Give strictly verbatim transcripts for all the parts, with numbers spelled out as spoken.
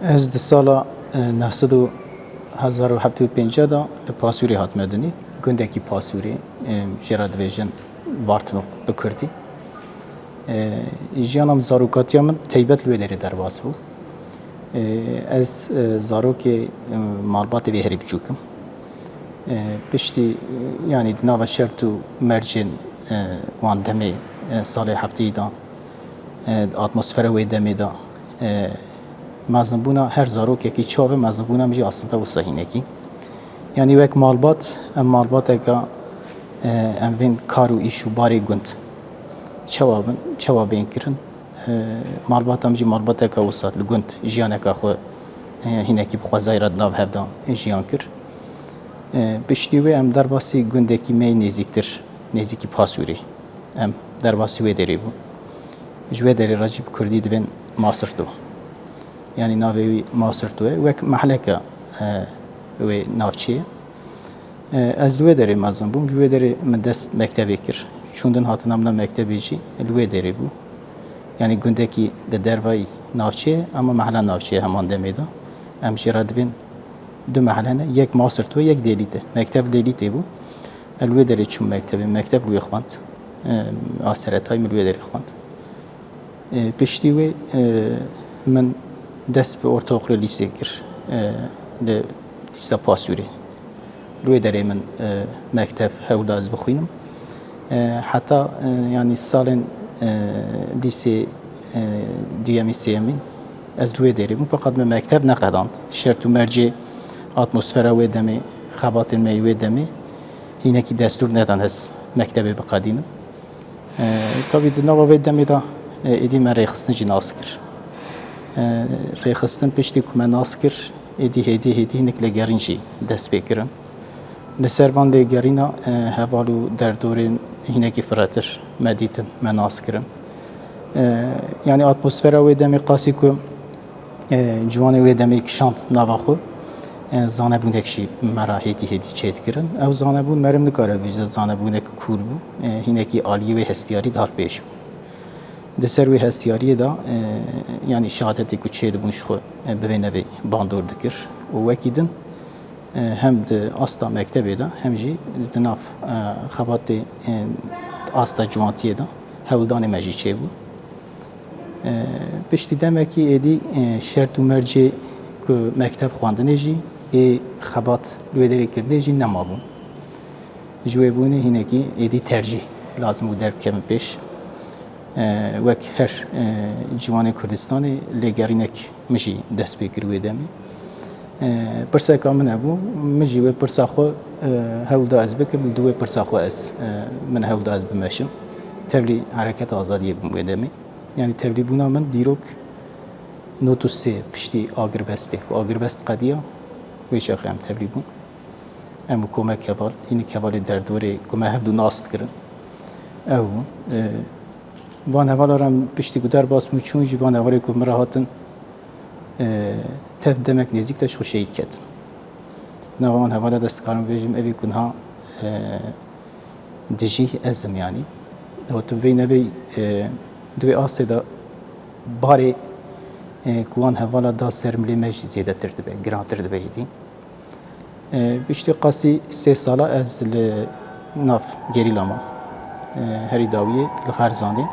Ez di sala e, neh sed û hezar û heft û pêncî de li Pasûrê hatime dinê. Gundekî Pasûrê, e, jê re dibêjin Bartinoq bi kurdî. E, Jiyana min, zarokatiya min teybet li wê derê derbas bû. E, Ez e, zarokê e, malbatê vê herî biçûk im. E, Piştî e, yanî di nava şert û mercên e, wan demê, e, salê heftêyî de, e, atmosfera wê demê de, e, mezinbûna her zarokekî çav e, mezinbûna min jî aslında wisa hînekî. Yanî wek malbat, em malbateka, e, em vên kar û îş û barê gund çawa bin, çawa bên kirin? E, Malbata min jî malbateka wisa li gund jiyaneka xwe, e, hînekî bi xwezayê re di nav hev de jiyan kir. E, Piştî wê em derbasî gundekî me yê nêzîktir, nêzîkî Pasûrê. Em derbasî wê derê bûn. Ji wê derê re jî bi kurdî divên Masirto. Yanî navê wî Masirto ye. Wek mehleke e, wê navçeyê. E, Ez li wê derê mezin bûm. Ji wê derê min dest mektebê kir. Çûn din hatina min a mektebê jî li wê derê bû. Yanî gundekî li dervayî navçeyê, ama mehla navçeyê heman demê de. Em jê re divên du mehle ne. Yek Masirto ye, yek Dêlît e. Mekteb Dêlîtê bû. Ez li wê derê çûm mektebê. Mekteb li wê xwend. E, A seretayî min li wê derê xwend. E, Piştî wê e, min dest bi ortaokul lîsê kir. E, Li lîsa Pasûrê. Li wê derê min e, mekteb hewl da ez bixwînim. E, Heta e, yanî salên e, lîsê e, duyemî, sêyemîn ez li wê derê bûm. Feqet min mekteb neqedand. Şert û mercê, atmosfera wê demê, xebatên me yê wê demê hînekî destûr nedan ez mektebê biqedînim. E, Tabî di nava vê demê de e, êdî me rêxistin jî nas kir. E, Rêxistin piştî ku me nas kir, êdî hêdî hêdî hinek lêgerîn jî dest pê kirin. Li ser van lêgerîna e, heval û derdorên hinekî firehtir me dîtin, me nas kirin. E, Yanî atmosfera wê demê qasî ku e, ciwanê wê demê kişand nava xwe, e, zanebûnek jî me re hêdî hêdî çêdikirin. Ew zanebûn meriv nikare bêje zanebûnek kûr bû, e, hinekî aliyê wê hestiyarî dar pêş bû. Di ser wê hestiyariyê de, e, yanî şehadetê ku çêdibûn ji xwe, e, bi vê nevê bandor dikir û wekî din, e, hem di asta mektebê de hem jî di nav e, xebatê e, asta ciwantiyê de hewldanê me jî çêbû. E, Piştî demekî êdî e, şert û mercê ku mekteb xwendinê jî ê xebat li wê derê kirinê jî nemabûn. Ji wê bûnê hinekî êdî tercîh lazim bû derbikevin pêş. E, Wek her e, ciwanê Kurdistanê lêgerînek min jî dest pê kir wê demê. E, Pirseka min hebû, min jî wê pirsa xwe e, hewl da ez bikim, di wê pirsa xwe ez e, min hewl da ez bimeşim. Tevlî Hereket Azadiyê bûm wê demê. Yanî tevlîbûna min dîrok nod û sê piştî agirbestê, ku agirbest qediya, wê çaxê em tevlî bûn. Em û komek heval, hînik hevalê derdorê ku me hevdû nas dikirin. Ew bûn. E, Van hevala re em piştî ku derbas bûn çûn jî van hevalê ku min re hatin, e, tev demek nêzîk de ji xwe şehîd ketin. Nava wan hevala de ez dikarim bêjim, evî ku niha, e, dijî ez im yanî. Û tu vê nevê, e, di wê astê de barê, e, ku wan hevala da ser milê me jî zêdetir dibe, girantir dibe êdî. E, Piştî qasî sê sala ez li nav gerîla me. E, herî dawiyê li Xerzanê,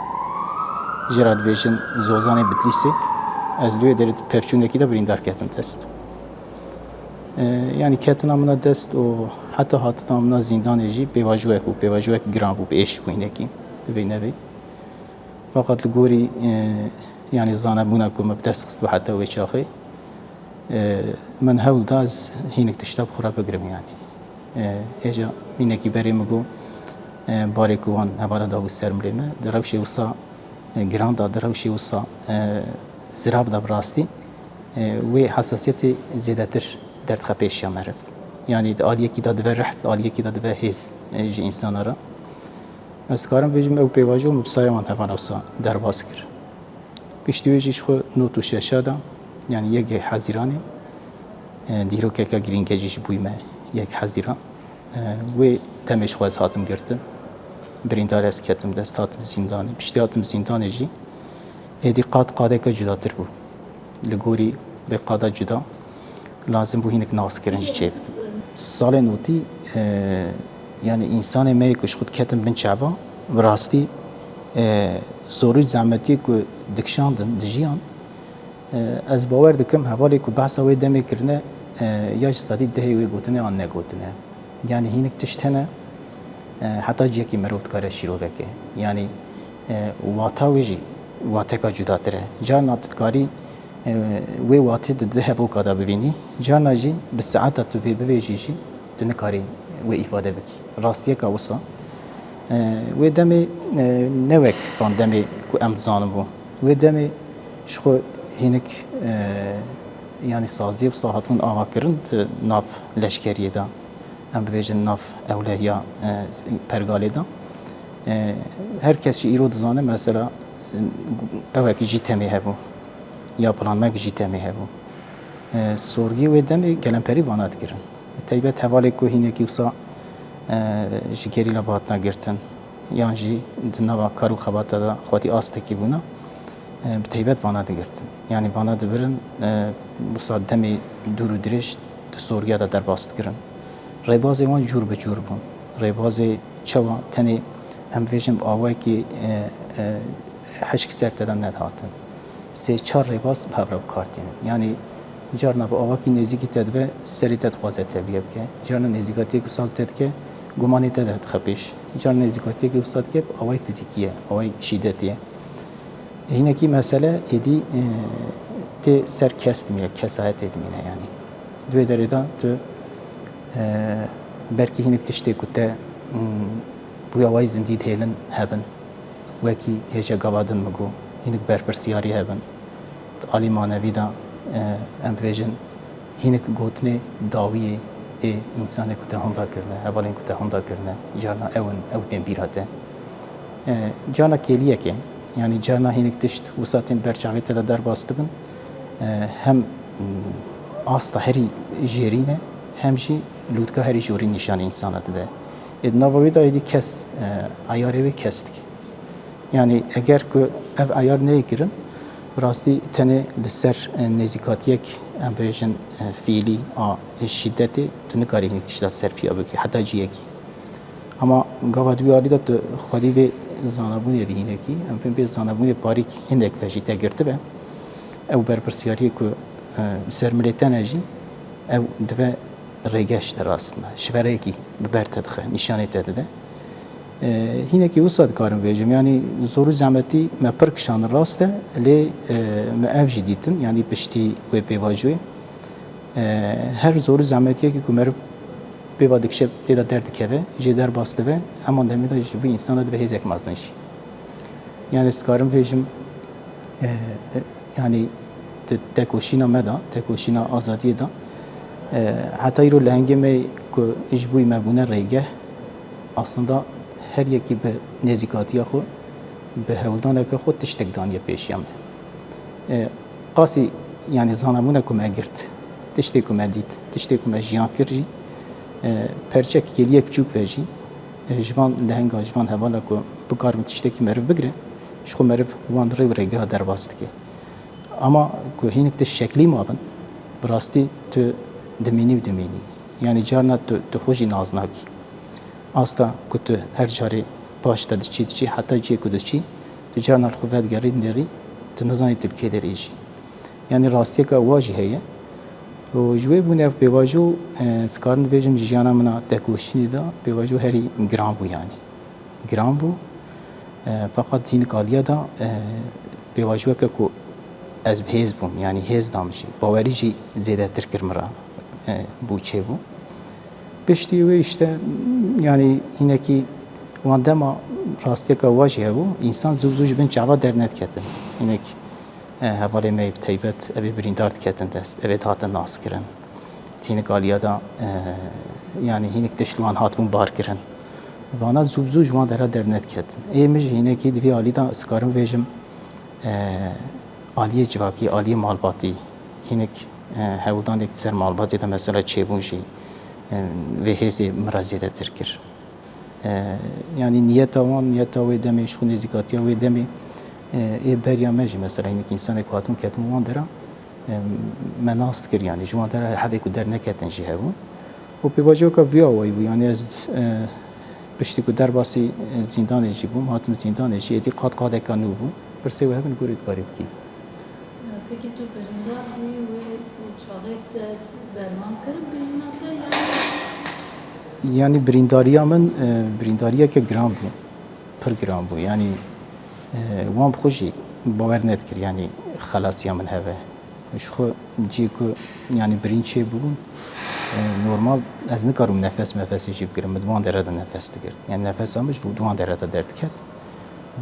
jê re dibêjin Zozanê Bitlîsê. Ez li wê derê di pevçûnekî de birîndar ketim dest. E, Yanî ketina min a dest û heta hatina min a zîndanê jî pêvajoyek bû, pêvajoyek giran bû, bi êş bû hinekî di vê nevê. Feqet li gorî, e, yanî zanebûna ku min bi dest xistibû heta wê çaxê, e, min hewl da ez hînik tişta bi xwe re bigirim yanî. E, Hêja mînekî berê min got, e, barê ku wan hevala dabû ser milê me, di rewşê wisa, e, giran de, di rewşê wisa, e, zirav de bi rastî, e, wê hesasiyetê zêdetir derdixe pêşiya meriv. Yanî di aliyekî de dibe rih, di aliyekî de dibe hêz, e, ji însana re. Ez dikarim bêjim ew pêvajo min bi saya wan hevala wisa derbas kir. Piştî wê jî ji xwe nod û şeşa de, yanî yekê Hezîranê, e, dîrokeke girîngecî ji bûyî me yek Hezîran. E, wê demê ji xwe ez hatim girtin. Birîndar ez ketim dest, hatim zîndanê. Piştî hatim zîndanê jî êdî qat qadeke cudatir bû. Li gorî Vê qada cuda lazim bû hinek naskirin jî çêbibin. Salên notî, e, yanî însanê me yê ku ji xwe diketin bin çava, bi rastî, e, zorî zehmetiyê ku dikişandin, dijiyan, e, ez bawer dikim hevalê ku behsa wê demê kirine, e, ya ji sedî dehê wê gotine an negotine. Yanî hinek tişt hene, e, heta cihekî mirov dikare şîrove ke. Yanî, e, wata wê jî wateka cudatir e. Carna tu dikarî, e, wê watê di di hevoka de bivînî. Carna jî bi saeta tu vê bivêjî jî tu nikarî wê îfade bikî. Rastiyeka wisa. E, wê demê, e, ne wek van demê ku em dizanin bû. Wê demê ji xwe hinek, e, yanî saziyê wisa hatibûn avakirin di nav leşkeriyê de. Em bibêjin nav ewlehiya, e, pergalê de. E, her kes jî îro dizane, mesela, e, ewek jî temê hebû, ya planmek jî temê hebû. E, sorgî wê demê gelemperî vana dikirin. Bi teybet hevalê ku hînekî wisa, e, ji gerîla bi hatina girtin, yan jî di nava kar û xebata de xwedî astekî bûna, e, bi teybet vana digirtin. Yanî vana dibirin, e, wisa demê dûr û dirêj di sorgiya de derbas dikirin. Rêbazê wan cûr bi cûr bûn. Rêbazê çawa tenê em bêjin bi awayekî, e, e, hişk ser te de nedihatin. Sê çar rêbaz bi hev re bi kar tînin. Yanî carna bi awakî nêzîkî te dibe, serê te dixwaze tevliye bike. Carna nêzîkatiyekî wisa li te dike, gumanê te derdixe pêş. Carna nêzîkatiyekî wisa dike bi awayî fizîkî ye, awayî şîdetê ye. Hînekî mesele êdî, e, tê ser kes dimîne, kesayetê dimîne yanî. Di wê derê de tu, e, belkî hînik tiştê ku te, mm, bûya wayî zindî dihêlin hebin. Wekî hêja gava din min got, hînik berpirsiyarî hebin. Di alî manevî de, e, em bibêjin, hînik gotinê dawiyê ê însanê ku te hinda kirine, hevalên ku te hinda kirine, carna ew in, ew tên bîra te. E, carna kêliyek e, yanî carna hînik tişt wisa tên ber çavê te de derbas dibin, e, hem, mm, asta herî jêrîn e, hem jî lûtka herî jorîn nîşanî însana dide. Ê di nava wê de êdî kes, e, eyarê wê kes dike. Yanî eger ku ev eyar neyê kirin, bi rastî tenê li ser, e, nêzîkatiyek, em bêjin, e, fiîlî a şîdetê, tu nikarî hîn tişta ser piya bikî, heta cihekî. Ama gava di wî alî de tu xwedî vê zanabûnê bî hînekî, em pê bê zanabûnê parîk hindek ve jî te girtibe. Ew berpirsiyariyê ku, e, li ser milê te ne jî, ew dibe rêge ji te rastine, şivereyekî bi ber te dixe, nîşanê te dide. E, hînekî wisa dikarim bêjim, yanî zor û zehmetî me pir kişandin rast e, lê, e, me ev jî dîtin, yanî piştî wê pêvajoyê, e, her zor û zehmetiyekî ku meriv pêva dikişe tê de derdikeve, jê derbas dibe, heman demê de ji bo însana dibe hêzek mezin jî. Yanî ez dikarim bêjim, e, e, yanî di tekoşîna me de, tekoşîna azadiyê de, e, heta îro lehengê me ku ji bo me bûne rêgeh, aslında her yekî bi nêzîkatiya xwe, bi hewldaneke xwe tiştek daniye pêşiya me. E, qasî, yanî zanabûne ku me girt, tiştê ku me dît, tiştê ku me jiyan kir jî, e, perçek kêliyek biçûk ve jî, e, ji van lehenga, ji van hevala ku bikaribin tiştekî meriv bigire, ji xwe meriv wan rê û rêgeha derbas dike. Ama ku hînik tişt şeklî mabin, bi rastî tu dimînî û dimînî. Yanî carna tu, tu xwe jî nas nakî. Asta ku tu her carê paş te diçî, diçî, heta cihê ku diçî, tu carna li xwe vedigerî, nêrî, tu nizanî tu li kê derê jî. Yanî rastiyeka wa jî heye. Û ji wê bûnê ev pêvajo, e, ez karim bibêjim, jiyana min a tekoşînê de pêvajo herî giran bû yanî. Giran bû. E, feqet hînik aliya de, e, pêvajoyeke ku ez bi hêz bûm, yanî hêz da min jî. Bawerî jî zêdetir kir min re, e, bû çêbû. Piştî wê işte, yanî hinekî wan dema rastiyeka wa jî hebû, însan zû bi zû ji bin çava dernediketin. Hinek, e, hevalê me yê bi teybet evê birîndar diketin dest, evê dihatin naskirin. Hinek aliya da, e, yanî hinek tişt li wan hatibûn bar kirin. Vana zû bi zû ji wan dera dernediketin. Ê min jî hinekî di vî alî da ez karim bêjim, e, aliyê civakî, aliyê malbatî, hinek, e, hewldanek di ser malbatê de mesela çêbûn jî, e, vê hêzê min re zêdetir kir. E, yanî niyeta wan, niyeta wê demê, ji xwe nêzîkatiya wê demê, e, ê beriya me jî mesela hinek însanek ku hatin ketin wan dera, Em, me nas dikir, yanî ji wan dera hebê ku derneketin jî hebûn. Û pêvajoyeka vî awayî bû, yanî ez, e, piştî ku derbasî, e, zîndanê jî bûm, hatim zîndanê jî, êdî qat qadeka nû bû. Pirsê we hebin gorî dikarî bikî. Pekî tu birîndar bûyî wê çaxê te derman kir birîna te yanî? Yanî birîndariya min, e, birîndariyeke giran bû. Pir giran bû. Yanî, e, wan bi xwe jî bawer nedikir, yanî xelasiya min hebe. Ji xwe ciyê ku, yanî birîn çêbûbûn, e, normal ez nikarim nefes mefesê jî bigirim. Min di wan dere de nefes digirt. Yanî nefesa min ji wan dere de derdiket.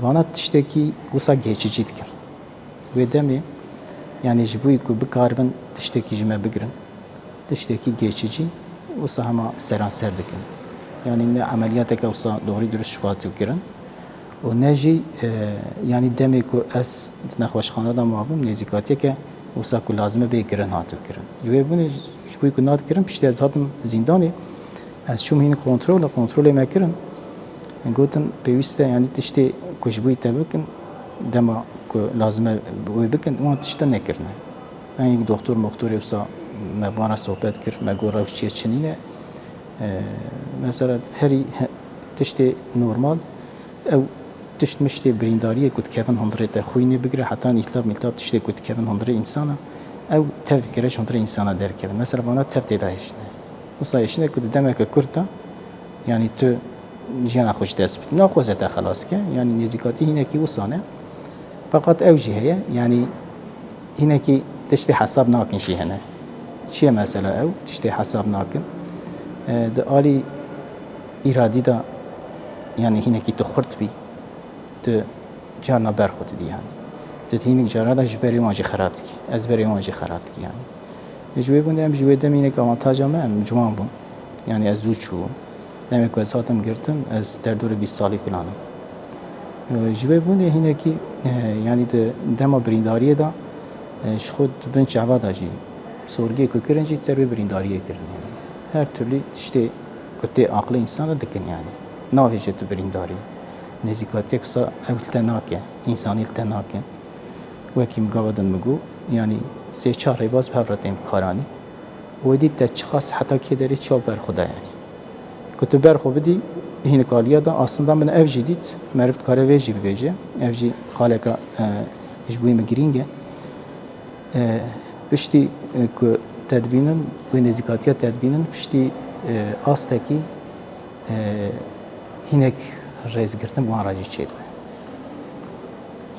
Vana tiştekî wisa geçici dikin. Wê demê, yanî ji bo ku bikaribin tiştekî ji me bigirin, tiştekî geçici, wisa hema seranser dikin. Yanî ne emeliyateke wisa doğrî durust ji xwe hatî kirin û ne jî, e, yanî demê ku ez di nexweşxane de mabûm, nêzîkatiyeke wisa ku lazim e bê kirin hatî kirin. Ji wê bûnê ji bo ku nadikirin, piştî ez hatim zîndanê, ez çûm hîn kontrol, kontrolê me kirin. Gotin, pêwîst e, yanî tiştê ku ji bo te bikin, dema ku lazim e wê bikin, wan tişta nekirine. Yanî doktor moxtorê wisa me bi wan re sohbet kir, me got, rewş çi ye, çi nîne. E, mesela herî he-, tiştê normal, ew tişt miştê birîndariyê ku dikevin hundirê te xwînê bigire, heta îltihab mîltihab tiştê ku dikevin hundirê însana, ew tev gere ji hundirê însana derkevin. Mesela vana tev tê de hişne. Wisa hişne ku di demeke kurt de, yanî tu jiyana xwe ji dest bidî. Naxwaze te xelas ke, yanî nêzîkatî hinekî wisa ne. Feqet ew jî heye, yanî hinekî tiştê hesab nakin jî hene. Çi ye mesela ew? Tiştê hesab nakin. E, di alî îradî de, yanî hinekî tu xurt bî, tu carna ber xwe didî yanî. Tu hinek cara de ji berê wan jî xerab dikî. Ez berê wan jî xerab dikî yanî. Ji wê bûn em ji wê demê hinek avantaja me em ciwan bûn. Yanî ez zû çûbûm. Demê ku ez hatim girtin, ez derdorê bîst salî filan im. E, ji wê bûnê hinekî, e, yanî di dema birîndariyê de, e, ji xwe di bin çava de jî sorgiyê ku kirin jî ser wê birîndariyê kirin. Yanî her türlü tiştê ku tê aqilê însan de dikin yanî. Navêje tu birîndarî. Nêzîkatiyek wisa ew li te nake, însanî li te nake. Wekî min gava din min got, yanî sê çar rêbaz bi hev re tên bikaranîn. Wê dît te çiqas heta kê derê çaw ber xwe da yanî. Ku tu ber xwe bidî, hinek aliya da, aslında min ev jî dît, meriv dikare vê jî bivêje. Ev jî xaleka, e, ji bo min girîng e. E, piştî, e, ku te dibînin, wê nêzîkatiya te dibînin, piştî, e, astekî, e, hinek rêzgirtin bi wan re jî çêdibe.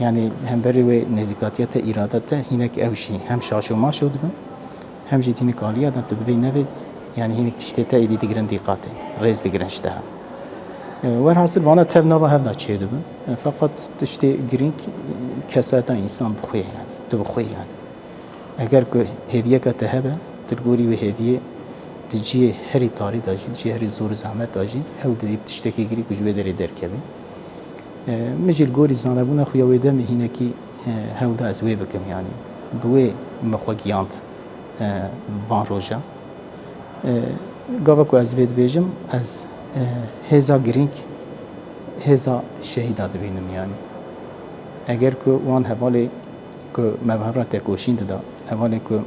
Yanî hemberî wê nêzîkatiya te, îrada te, hinek ew jî hem şaşo maşo dibin, hem jî hinek aliya de tu bivê nevê, yanî hinek tiştê te êdî digirin dîqatê, rêz digirin ji te. E, werhasil vana tev nava hev de çêdibin. E, feqet tiştê girîng, e, kesayeta însan bi xwe ye yanî, tu bi xwe ye yanî. Eger ku hêviyeke te hebe, tu li gorî wê hêviyê di cihê herî tarî de jî, di cihê herî zor û zehmet de jî hewl didî bi tiştekî girî ku ji wê derê derkevî. E, min jî li gorî zanebûna xwe ya wê demê hinekî, e, hewl da ez wê bikim, yanî bi wê min xwe giyand, e, van rojan. E, gava ku ez vê dibêjim, ez, e, hêza girîng, hêza şehîda dibînim, yanî. Eger ku wan hevalê ku me bi hev re tekoşîn dida, hevalê ku,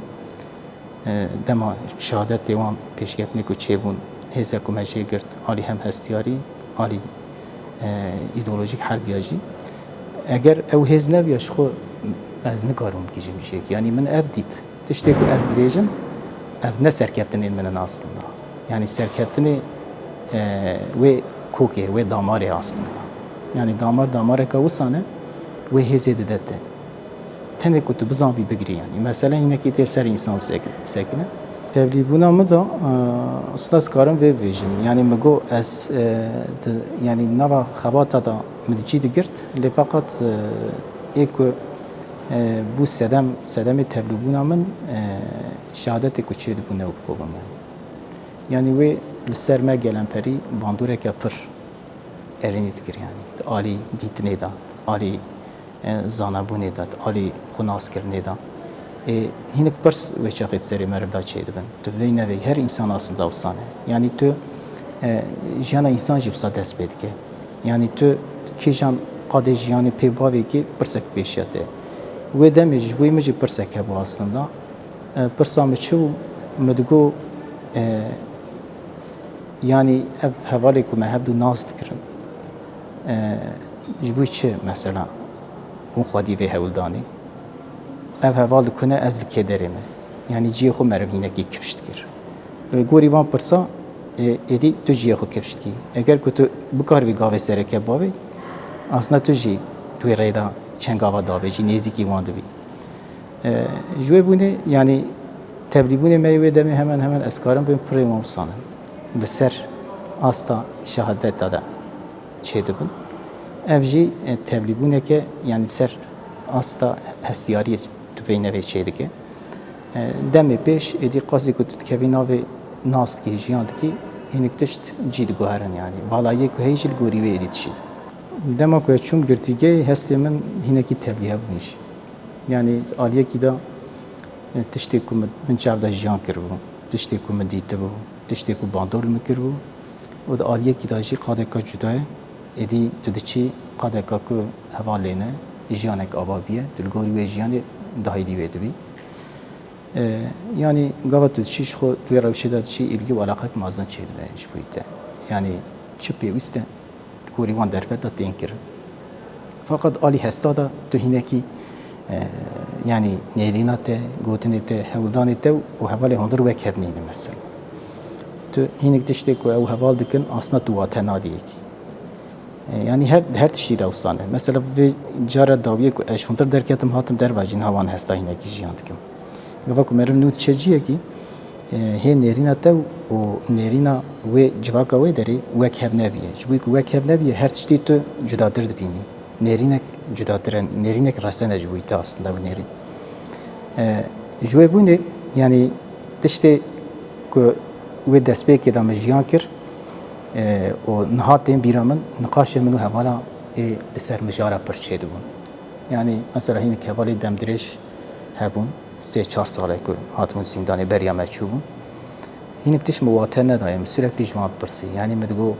e, dema şehadetê wan pêşketinê ku çêbûn, hêzek ku me jê girt, alî hem hestiyarî, alî, e, îdeolojîk her diya jî. Eger ew hêz nebiya, ji xwe ez nikarim bigihîjim cihekî. Yanî min ev dît. Tiştê ku ez dibêjim, ev ne serkeftinên min in aslında. Yanî serkeftinê, e, wê kokê, wê damarê aslında. Yanî damar damareke wisa ne, wê hêzê dide te. Tenê ku tu bizanvî bigirî yanî. Mesele hinekî tê ser însan sek-, sekine. Tevlîbûna min de, e, aslında ez karim vê bibêjim. Yanî min got ez, e, di, yanî nava xebata de min cî digirt, lê feqet, e, ê ku, e, bû sedem, sedemê tevlîbûna min, e, şehadetê ku çêdibû ne û bi xwe bûn yanî. Yanî wê li ser me gelemperî bandoreke pir erênî dikir yanî. Di alî dîtinê de, di alî, e, zanabûnê de, di alî xwenaskirinê de. Ê, hinek pirs wê çaxê di serê meriv de çêdibin. Tu vê nevê her însan aslında wisa ne. Yanî tu, e, jiyana însan jî wisa dest pê dike. Yanî tu kîjan qadê jiyanê pê bavê kê pirsek pêşiya te. Wê demê ji bo min jî pirsek hebû aslında. E, pirsa min çi bû? Min digot, e, yanî ev hevalê ku me hevdu nas dikirin, e, ji bo çi mesela hûn xwedî vê hewldanê? Ev heval dikune ez li kêderê me. Yanî cihê xwe meriv hînekî kifş dikir. Li gorî van pirsa, e, êdî tu cihê xwe kifş dikî. Eger ku tu bikaribî gavê sereke bavê, aslında tu jî di wê rê de çend gava davêjî, nêzîkî wan dibî. E, ji wê bûnê, yanî tevlîbûnê me yê wê demê hemen hemen ez karim bêm kurê wan wisa ne. Li ser asta şehadeta de çêdibin. Ev jî, e, tevlîbûneke, yanî li ser asta hestiyariyê tu vê nevê çêdike. E, demê pêş, êdî qasî ku tu dikevî navê nas dikî, jiyan dikî, hinek tişt cî diguherin, yanî valayiyê ku heyî jî li gorî wê êdî dişî. Dema ku ez çûm girtîgehê, hestê min hinekî tevlî hebûn jî. Yanî aliyekî de, e, tiştê ku min bin çav de jiyan kiribû, tiştê ku min dîtibû, tiştê ku bandor li min kiribû, û di aliyekî de jî qadeka cuda ye. Êdî tu diçî qadeka ku hevalê ne, jiyanek ava bûye, tu li gorî wê jiyanê dahîlî wê dibî. E, yanî gava tu diçî ji xwe di wê rewşê de diçî, îlgî û eleqek mezin çêdibe ji bo te. Yanî çi pêwîst e, li gorî wan derfet de tên kirin. Feqet alî hesta de tu hinekî, e, yanî nêrîna te, gotinê te, hewldanê te û hevalê hundir wek hev nîne mesela. Tu hinek tiştê ku ew heval dikin, aslında tu wate nadî yekî. E, yanî her, her tiştî de wisa ne. Mesela vê cara dawiyê ku ez ji hundir derketim, hatim derva jî niha wan hesta hinekî jiyan dikim. Gava ku meriv nû diçe ciyekî, e, hê nêrîna te û nêrîna wê civaka wê derê wek hev nebiye. Ji bo ku wek hev nebiye, her tiştî tu cudatir dibînî. Nêrînek cudatir e, nêrînek resen e ji bo te aslında ew nêrîn. E, ji wê bûnê, yanî tiştê ku wê destpêkê de min jiyan kir, e, û niha tên bîra min, niqaşê min û hevala ê li ser mijara pir çêdibûn. Yanî mesela hinek hevalê demdirêj hebûn, sê çar sal e ku hatibûn zîndanê, beriya me çûbûn. Hinek tişt min wate nedaye, min sürekli ji wan dipirsî. Yanî min digot,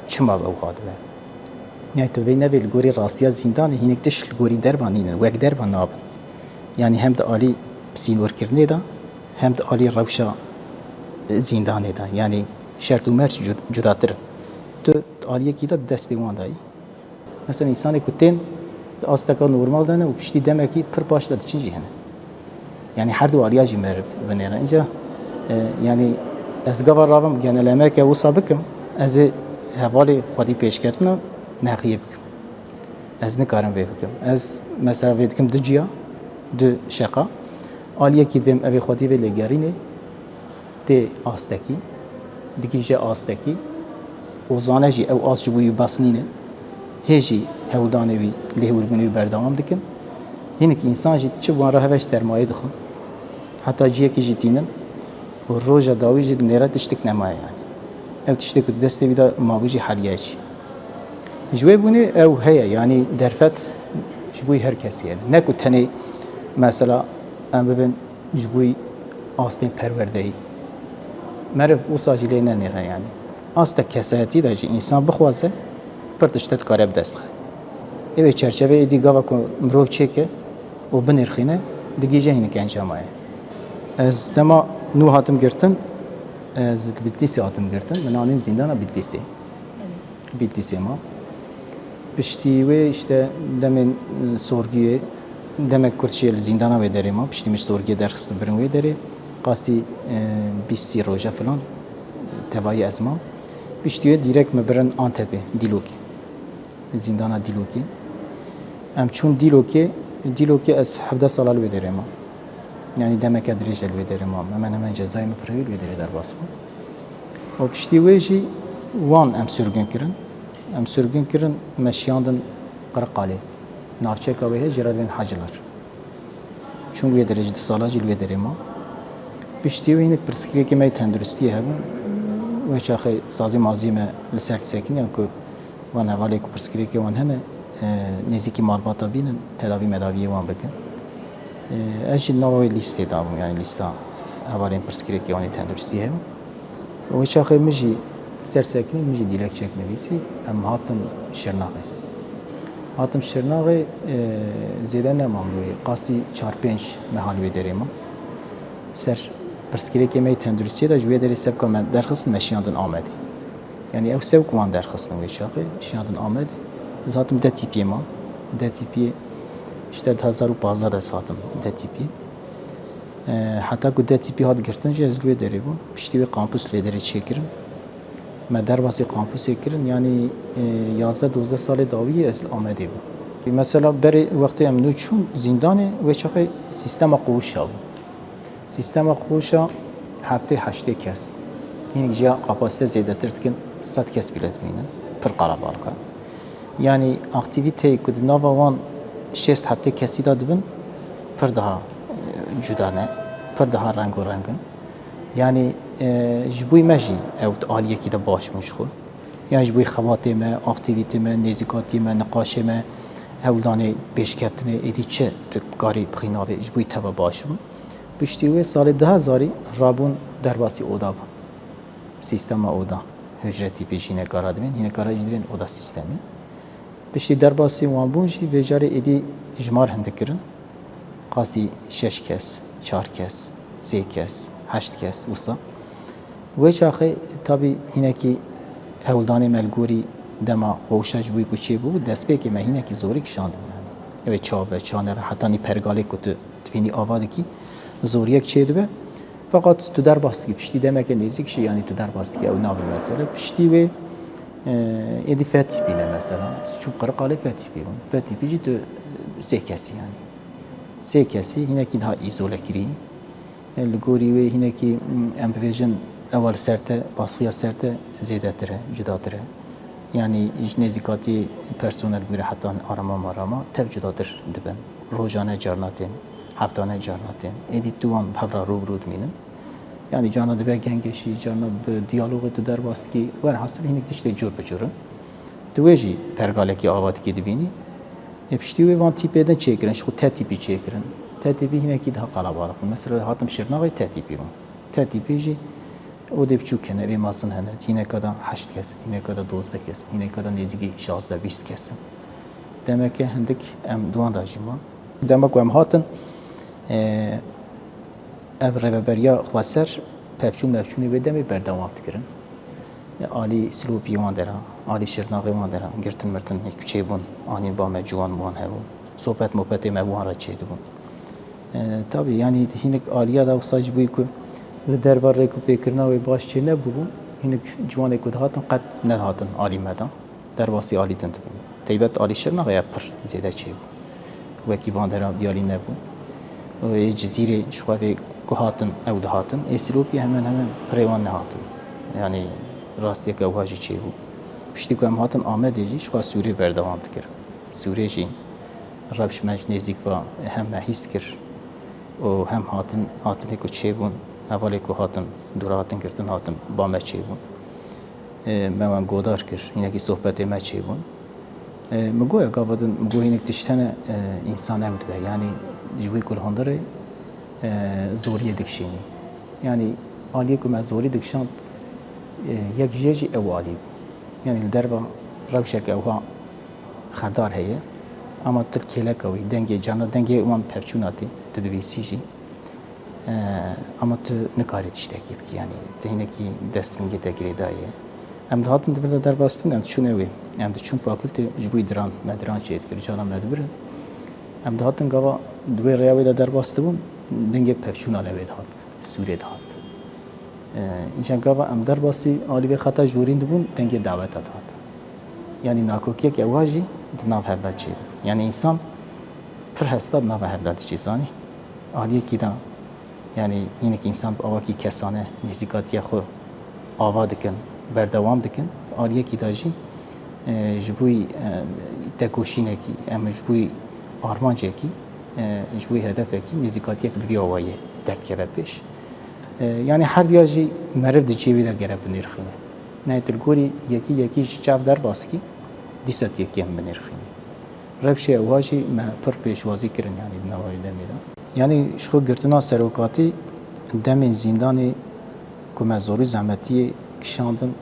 çima ew ha dibe? Yanî tu vê nevê li gorî rastiya zîndanê, hinek tişt li gorî derva nînin, wek derva nabin. Yanî hem di alî pisînorkirinê de, hem di alî rewşa zîndanê de. Yanî şert û merc cud-, cudatir in. Tu di aliyekî de di destê wan de yî. Mesela însanê ku tên di asteka normal de ne û piştî demekî pir baş de diçin jî hene. Yanî her du aliya jî meriv binêre. Înca, e, yanî ez gava rabim genelemeke wisa bikim, ez ê hevalê xwedî pêşkeftina nexiyê bikim. Ez nikarim vê bikim. Ez mesela vê dikim du ciya, du şeqa. Aliyekî divêm evê xwedî vê lêgerînê, tê astekî, digihîje astekî û zane jî ew ast ji bo wî bes nîne. Hê jî hewldanê wî lê hewlbûnê wî berdewam dikin. Hinek însan jî çi wan re heveş sermayê dixwin. Heta ciyekî jî tînin û roja dawî jî dinêre tiştik nemaye yanî. Ew tiştê ku di destê wî de mabû jî heliye çi. Ji wê bûnê ew heye, yanî derfet ji bo her kesî ye. Ne ku tenê mesela em bibin ji bo astên perwerdeyî. Meriv wisa jî lê nenêre yanî. Asta kesayetî de jî însan bixwaze, pir tişte dikare bi dest xive. Ê wê çerçeveyê êdî gava ku mirov çêke û binirxîne, digihîje hinek encama ye. Ez dema nû hatim girtin, ez li Bitlîsê hatim girtin, min anîn zîndana Bitlîsê. Bitlîsê ma. Piştî wê işte demên, e, sorgiyê, demek kurt jî li zîndana wê derê ma. Piştî min ji sorgiyê derxist birin wê derê. Qasî, e, bîst sî roje filan tevayî ez mam. Piştî wê dîrek min birin Antepê, Dîlokê. Zîndana Dîlokê. Em çûn Dîlokê. Dîlokê ez hevdeh sala li wê derê mam. Yanî demeke dirêj e li wê derê mam. Hemen hemen cezayê min pir hewî li wê derê derbas bû. Û piştî wê jî wan em sürgün kirin. Em sürgün kirin, me şiyandin Qiriqalê. Navçeka wê heye, jê re dibên Hacılar. Çûn wê derê, ji du sala jî li wê derê mam. Piştî wê hinek pirsgirêkê me yê tenduristiyê hebûn. Wê çaxê sazî mazî me li ser disekiniyan ku van hevalê ku pirsgirêkê wan hene, e, nêzîkî malbata bînin, tedavî medaviyê wan bikin. E, ez jî nava wê lîstê dabûm, yanî lîsta hevalên pirsgirêkê wan ê tenduristî hebûn. Wê çaxê min jî ser sekinî, min jî dîlekçek nivîsî, em hatin Şirnaxê. Hatim Şirnaxê, e, zêde nemam wê, qasî çar pênc mehal wê derê mam. Ser pirsgirêkê me yê tenduristiyê de ji wê derê sevka me derxistin, me şiyandin Amedê. Yanî ew sevk wan derxistin wê çaxê, şiyandin Amedê. Ez hatim D T P'yê ma. D T P'yê işte di hezar û pazdeh de ez hatim D T P'yê. E, heta ku D T P hat girtin jî ez li wê derê bûm. Piştî wê kampus li wê derê çêkirin. Me derbasî kampusê kirin, yanî, e, yazdeh dozdeh salê dawiyê ez li Amedê bûm. Mesela berê wextê em nû çûn zîndanê, wê çaxê sîstema qoşa bû. Sîstema qoşa heftê heştê kes. Hinek jî ya kapasite zêdetir dikin, sed kes bîle dimînin. Pir qelebalix e. Yanî aktîvîteyê ku di nava wan şêst heftê kesî de dibin, pir daha, e, cuda ne, pir daha rengorenk in. Yanî, e, ji bo me jî ew di aliyekî de baş bûn ji xwe. Yan ji bo xebatê me, aktîvîtê me, nêzîkatiyê me, niqaşê me, hewldanê pêşkeftinê êdî çi tu karî bixî navê ji bo teva baş bûn. Piştî wê salê du hezarî rabûn derbasî oda bûn. Sîstema oda. Hücre tîpî jî hîneka re dibên, hîneka re jî dibên oda sîstemî. Piştî derbasî wan bûn jî vê carê êdî jimar hindik kirin. Qasî şeş kes, çar kes, sê kes, heşt kes wisa. Wê çaxê tabî hînekî hewldanê me li gorî dema qoşa ji bo ku çêbû, destpêkê me hînekî zorî kişandin. Yanî ew ê çav be, çav nebe, hetanî pergalê ku tu divînî ava dikî, zoriyek çêdibe. Feqat tu derbas dikî, piştî demeke nêzîk jî, yanî tu derbas dikî, ew nabin mesele. Piştî wê, e, êdî F tîpî ne mesela. Çû Qiriqalê F tîpî bûn. F tîpî jî tu, e, sê kesî yanî. Sê kesî hînekî daha îzole kirî. E, li gorî wê hînekî, m, em bibêjin, ewa li ser te, baskiya li ser te zêdetir e, cudatir e. Yanî ji nêzîkatî personel bigire heta arama marama tev cudatir dibin. Rojane carna tên, heftane carna tên. Êdî tu wan bi hev re rû bi rû dimînin. Yanî carna dibe gengeşî, carna bi diyalogê tu derbas dikî. Werhasil hînik tiştê cur bi cur in. Tu wê jî pergalekî ava dikî dibînî. Ê piştî wê van tîpê din çêkirin, ji xwe T tîpî çêkirin. T tîpî hînekî daha qelebalix bûn. Mesela hatim Şirnexê T tîpî bûn. T tîpî jî odê biçûk hene, ê mezin hene. Hîneka de heşt kes in, hîneka de dozdeh kes in, hîneka de nêzîkî şazdeh bîst kes in. Demeke hindik em di wan de jî man. Dema ku em hatin, e, ev rêveberiya xweser pevçûn mevçûnê wê demê berdewam dikirin. Alî Silopî wan dera, alî Şirnaxê wan dera, girtin mirtin kuçê bûn, anîn ba me ciwan wan hebûn. Sohbet mopetê me wan re çêdibûn. E, tabî, yanî hinek aliya da wisa ji bo ku li derva rêk û pêkirina wê baş çê nebûbûn, hinek ciwanê ku dihatin qet nedihatin alî me de. Derbasî alî din dibûn. Teybet alî Şirnaxê ev pir zêde çêbû. Wekî van dera diyalî nebû. Ê Cizîrê ji xwe vê ku hatin, ew dihatin. Ê Silopî hemen hemen pirê wan nehatin. Yanî rastiyeke wiha jî çêbû. Piştî ku em hatin Amedê jî ji xwe Sûrê berdewam dikir. Sûrê jî rewş me ji nêzîk ve hem me hîs kir û hem hatin, hatinê ku çêbûn, hevalê ku hatin, dûre hatin girtin, hatin ba me çêbûn. E, me wan godar kir, hinekî sohbetê me çêbûn. E, min goya gava din, min got hinek tişt hene, e, însan ew dibe. Yanî ji wî ku li hundirê, e, zoriyê dikişînî. Yanî aliyê ku me zorî dikişand, e, yek jê jî ew alî bû. Yanî li derva rewşeke ewha xedar heye. Ama tu kêleka wî, dengê carna, dengê wan pevçûna tê, tu dibîsî jî. E, ama tu nikarî tiştekî bikî, yanî tu hinekî dest vingê te girêdayî ye. Em dihatin di vir de derbas dibûn, em diçûn ewê. Em diçûn fakultê ji bo diran, me diran çê dikir, cana me dibirin. Em dihatin gava di wê rêya wê de derbas dibûn, dengê pevçûna li wê dihat, Sûrê dihat. E, înca gava em derbasî alî vê xeta jorîn dibûn, dengê daweta dihat. Yanî nakokiyek ewa jî di nav hev de çêdibû. Yanî însan pir hesta di nava hev de diçî, zanî. Aliyekî de, yanî hinek însan bi awakî kesane nêzîkatiya xwe ava dikin, berdewam dikin. Aliyekî de jî, e, ji bo, e, tekoşînekî, em ji bo armancekî, e, ji bo hedefekî nêzîkatiyek bi vî awayî derdikeve pêş. E, yanî her diya jî meriv di cihê wî de gere binirxîne. Nayê tu li gorî yekî yekî ji çav derbas kî, dîsa tu yekî em binirxîne. Rewşê ewa jî me pir pêşwazî kirin, yanî di nava wê demê de. Yanî ji xwe girtina serokatî demên zîndanê ku me zor û zehmetiyê kişandin,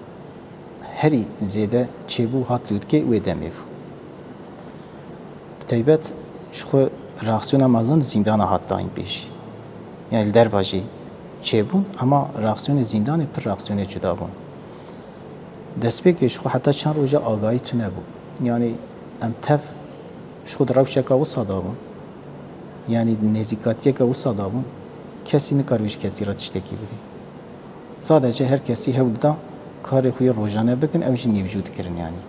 herî zêde çêbû hat lûtkê wê demê bû. Bi teybet ji xwe reaksiyona mezin li zîndana hat dayîn pêşî. Yanî li derva jî çêbûn, ama reaksiyonê zîndanê pir reaksiyonê cuda bûn. Destpêkê ji xwe heta çend roja agahî tune bû. Yanî em tev ji xwe di rewşeka wisa de bûn. Yanî nêzîkatiyeke wisa de bûn. Kesî nikar wî ji kesî re tiştekî bibî. Sadece her kesî hewl da karê xwe yê rojane bikin, ew jî nîvcû dikirin yanî.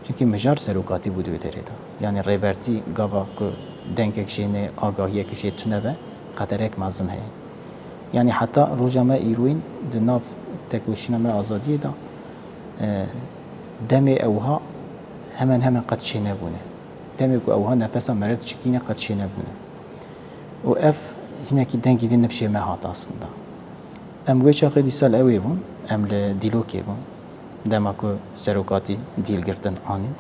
Çunkî mijar serokatî bû di wê derê de. Yanî rêbertî gava ku dengek jê nê, agahiyek jê tune be, xeterek mezin heye. Yanî heta roja me îroyîn di nav tekoşîna me azadiyê de, e, demê ewha hemen hemen qet çênebûne. Demê ku ewha nefesa meriv dişikîne qet çênebûne. Û ev hinekî dengê vê nifşê me hat aslında. Em wê çaxê dîsa li ewê bûn, em li Dîlokê bûn. Dema ku serokatî dîl girtin anîn.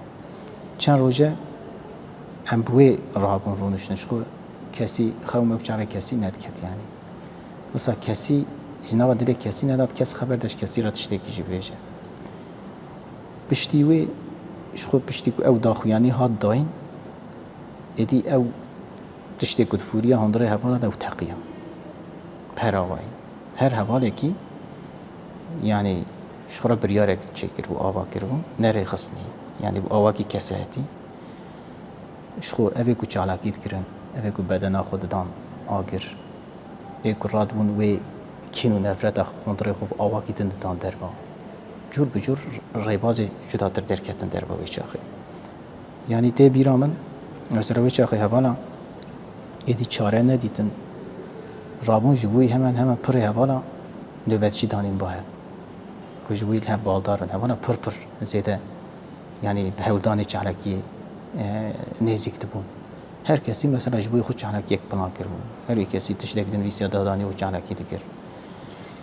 Çend roje em bi wê rabûn rûniştin ji xwe kesî xew me û çavê kesî nediket yanî. Wisa kesî ji nava dilê kesî nedat kes xeber de ji kesî re tiştekî jî bibêje. Piştî wê ji xwe piştî ku ew daxuyanî hat dayîn, êdî ew tiştê ku difûriya hundirê hevala de ew teqiya. Her awayî. Her hevalekî yanî ji xwe re biryarek çêkiribû, ava kiribû, nerêxistnî. Yanî bi awakî kesehetî. Ji xwe evê ku çalakî dikirin, evê ku bedena xwe didan agir, ê ku radibûn wê kîn û nefreta hundirê xwe bi awakî din didan derva. Cûr bi cûr rêbazê cudatir derketin derva wê çaxê. Yanî tê bîra min, mesela wê çaxê hevala êdî çare nedîtin, rabûn ji bo wî hemen hemen pirê hevala nobetçî danîn ba hev. Ku ji bo wî li hev baldar in, hevala pir pir zêde, yanî bi hewldanê çalakiyê, e, nêzîk dibûn. Her kesî mesela ji bo xwe çalakiyek plan kiribû. Her kesî tiştek dinivîsiya dadanî û çalakî dikir.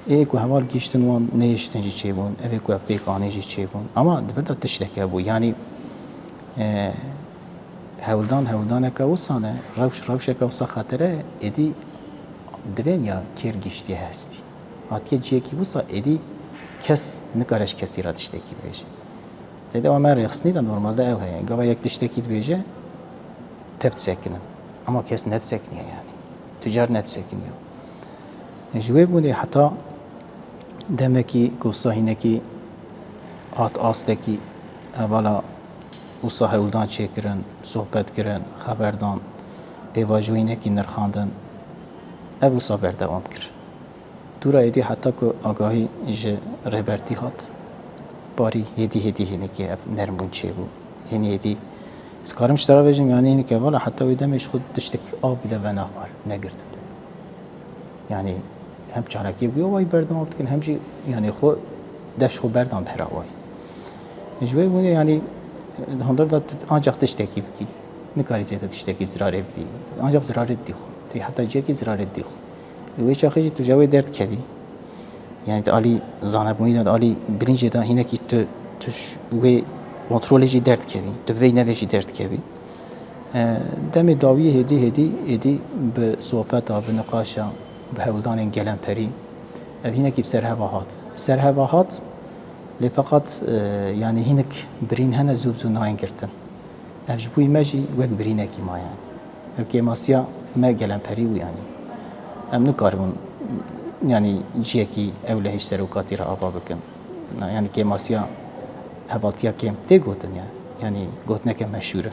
Ê ku heval gihîştin wan nehiştin jî çêbûn, evê ku ev pêk anî jî çêbûn. Ama di vir de tiştek hebû. Yanî, e, hewldan hewldaneke wisa ne, rewş rewşeke wisa xetere, êdî divên ya kêr gihîştiye hestî. Hatiye cihekî wisa êdî kes nikare ji kesî re tiştekî bêje. Tê dewa me rêxistinî de normalde ew heye. Gava yek tiştekî dibêje, tev disekinin. Ama kes nedisekiniye yanî. Tu car nedisekiniye. Ji wê bûnê heta demekî ku wisa hînekî hat astekî hevala wisa hewldan çêkirin, sohbet kirin, xeber dan, pêvajoyînekî nirxandin, ev wisa berdewam kir. Dûra êdî heta ku agahî ji rêbertî hat, parî hêdî hêdî hênekê ev nermbûn çêbû. Hênî hêdî, ez karim ji te re bêjim, yanî hêneke vala heta wê demê ji xwe tiştek av bile venaxwar, negirtin. Yanî hem çalakiyê bûye wayî berdewam dikin, hem jî yanî xwe dev ji xwe berdan ber awayî. Ji wê bûnê yanî hundir de tu ancax tiştekî bikî. Nikarî zêde tiştekî zirarê bidî. Ancax zirarê didî xwe. Tê heta cihekî zirarê didî xwe. Wê çaxê jî tu ji wê derdikevî. Yanî di alî zanebûnî de, di alî bilincê de hînekî tu, tu ji wê kontrolê jî derdikevî. Tu bi vê nevê jî derdikevî. E, demê dawiyê hêdî hêdî êdî bi sohbeta, bi niqaşa, bi hewldanên gelemperî ev hînekî bi ser heva hat. Bi ser heva hat, lê feqet, e, yanî hînik birîn hene zû bi zû nayên girtin. Ev ji bo me jî wek birînekî maye. Ev kêmasiya me gelemperî bû yanî. Em nikaribûn yanî cihekî ewlehî ji serokatî re ava bikin. Na, yanî kêmasiya hevaltiya kêm tê gotin ya. Yanî gotineke meşhûr e.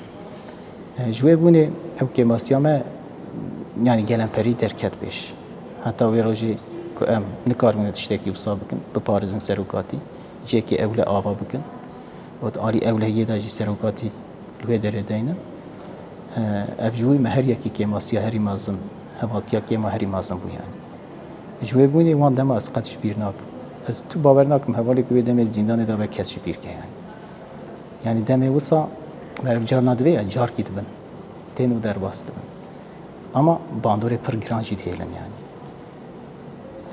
E, ji wê bûnê ew kêmasiya me yanî gelemperî derket pêş. Heta wê rojê ku em nikaribûne tiştekî wisa bikin, biparêzin serokatî, cihekî ewle ava bikin. Û di alî ewlehiyê de jî serokatî li wê derê deynin. E, ev ji wî me her yekî kêmasiya herî mezin, hevaltiya kêma herî mezin bû yanî. Ji wê bûnê wan dema ez qet ji bîr nakim. Ez tu bawer nakim hevalê ku wê demê di zîndanê de be kes ji bîr ke yanî. Yanî demê wisa meriv carna divê ya carkî dibin. Tên û derbas dibin. Ama bandorê pir giran jî dihêlin yanî.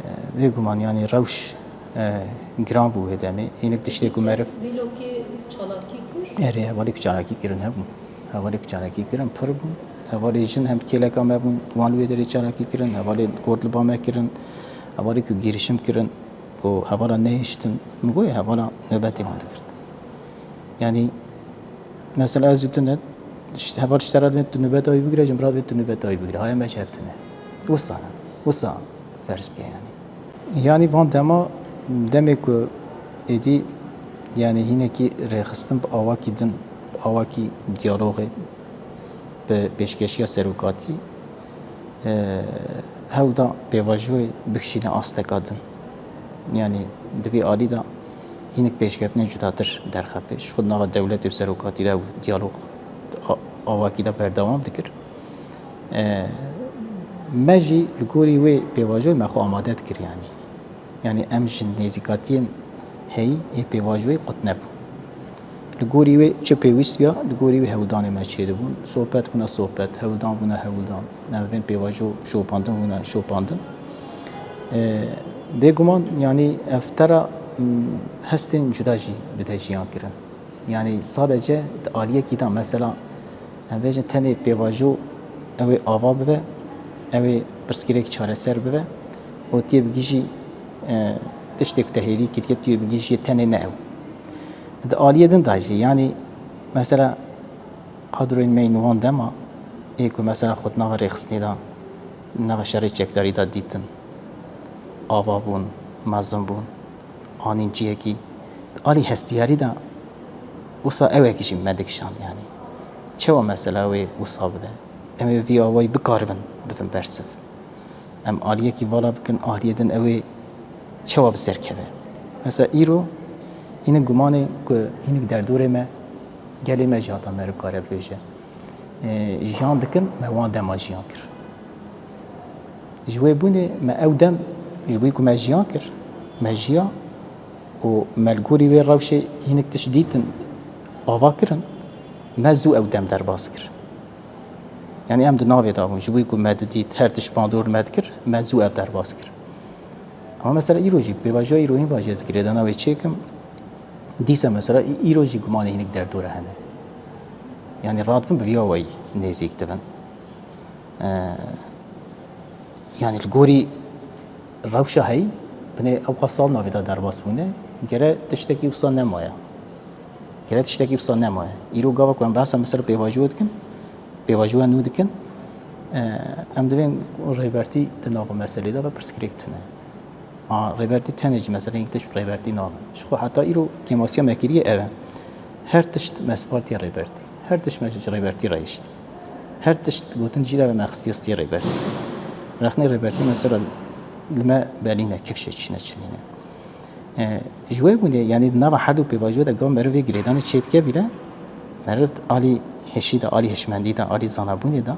E, bêguman yanî rewş, e, giran bû wê demê. Hinek tiştê ku meriv Dîlokê çalakî kir. Erê, hevalê ku çalakî kirin hebûn. Hevalê ku çalakî kirin pir bûn. Hevalê jin hem kêleka me bûn, wan li wê derê çalakî kirin. Hevalê xort li ba me kirin. Hevalê ku girişim kirin û hevala nehiştin. Min goyê hevala nobetê wan digirt. Yanî, mesela ez û tu ne, işte, heval ji te re divê tu nobeta wî bigire, ji min re divê tu nobeta wî bigire. Haya me ji hev tune. Wisa ne. Wisa ferz bike yanî. Yanî van dema, demê ku êdî, yanî hînekî rêxistin bi awakî din, bi awakî diyalogê, bi pêşkeşiya serokatî, e, hewl da pêvajoyê bikişîne asteka din. Yanî di vî alî de hînik pêşkeftine cudatir derxe pêş. Xwe di nava dewletê û serokatî de ew diyalog a-, awakî de berdewam dikir. E, me jî li gorî wê pêvajoyê me xwe amade dikir yanî. Yanî em ji nêzîkatiyên heyî ê pêvajoyê qut nebûn. Li gorî wê çi pêwîst biya, li gorî wê hewldanê me çêdibûn. Sohbet bûne sohbet, hewldan bûne hewldan. Em vên pêvajo şopandin bûne şopandin. E, bêguman yanî ev tera, m, hestên cuda jî dide jiyan kirin. Yanî sadece di aliyekî de mesela em bêjin tenê pêvajo ew ê ava bibe, ew ê pirsgirêk çareser bibe û tê bigihîjî, e, tiştê ku te hêvî kiriye tê bigihîjî tenê ne ew. Di aliyê din de jî yanî mesela kadroyên me yên wan dema ê ku mesela xwe di nava rêxistinê de, nava şerê çekdarî de dîtin, ava bûn, mezin bûn. Anîn cihekî. Alî hestiyarî de wisa ewekî jî me dikişand, yanî çawa mesela wê wisa bibe? Em ê vî awayî bikaribin bibin bersiv. Em aliyekî vala bikin, aliyê din ew ê çawa bi ser keve? Mesela îro hînik gumanê ku hînik derdorê me, gelê me jî hata meriv kare bibêje. E, jiyan dikin, me wan dema jiyan kir. Ji wê bûnê me ew dem, ji bo ku me jiyan kir, me jiya û me li gorî wê rewşê hînik tişt dîtin, ava kirin, me zû ew dem derbas kir. Yanî em di navê de bûn, ji bo ku me didît her tişt bandor me dikir, me zû ev derbas kir. Ama mesela îro jî, pêvajoya îro hîn baş ez girêdana wê çêkim, dîsa mesela î-, îro jî gumanê hînik derdora hene. Yanî radibin bi vî awayî nêzîk dibin. Ee, yanî li gorî rewşa heyî, binê ewqas sal navê de derbas bûne, gere tiştekî wisa nemaye. Gere tiştekî wisa nemaye. Îro gava ku em behsa mesela pêvajoyê dikin, pêvajoya nû dikin, e, em divên rêbertî di nava meselê de ve pirsgirêk tune. A, rêbertî tenê jî mesela yek tişt rêbertî nabin. Ji xwe heta îro kêmasiya me kiriye ev e. Her tişt me spartiye rêbertî. Her tişt me ji rêbertî re hiştî. Her tişt gotin jî de me xistiye stî rêbertî. Rexnê rêbertî mesela li me belî ne, kifşê çi ne çi nîne. E, ji wê bûnê, yanî di nava her du pêvajoyê de gava meriv vê girêdanê çêdike bîle, meriv alî hişî de, alî hişmendî de, alî zanabûnê de,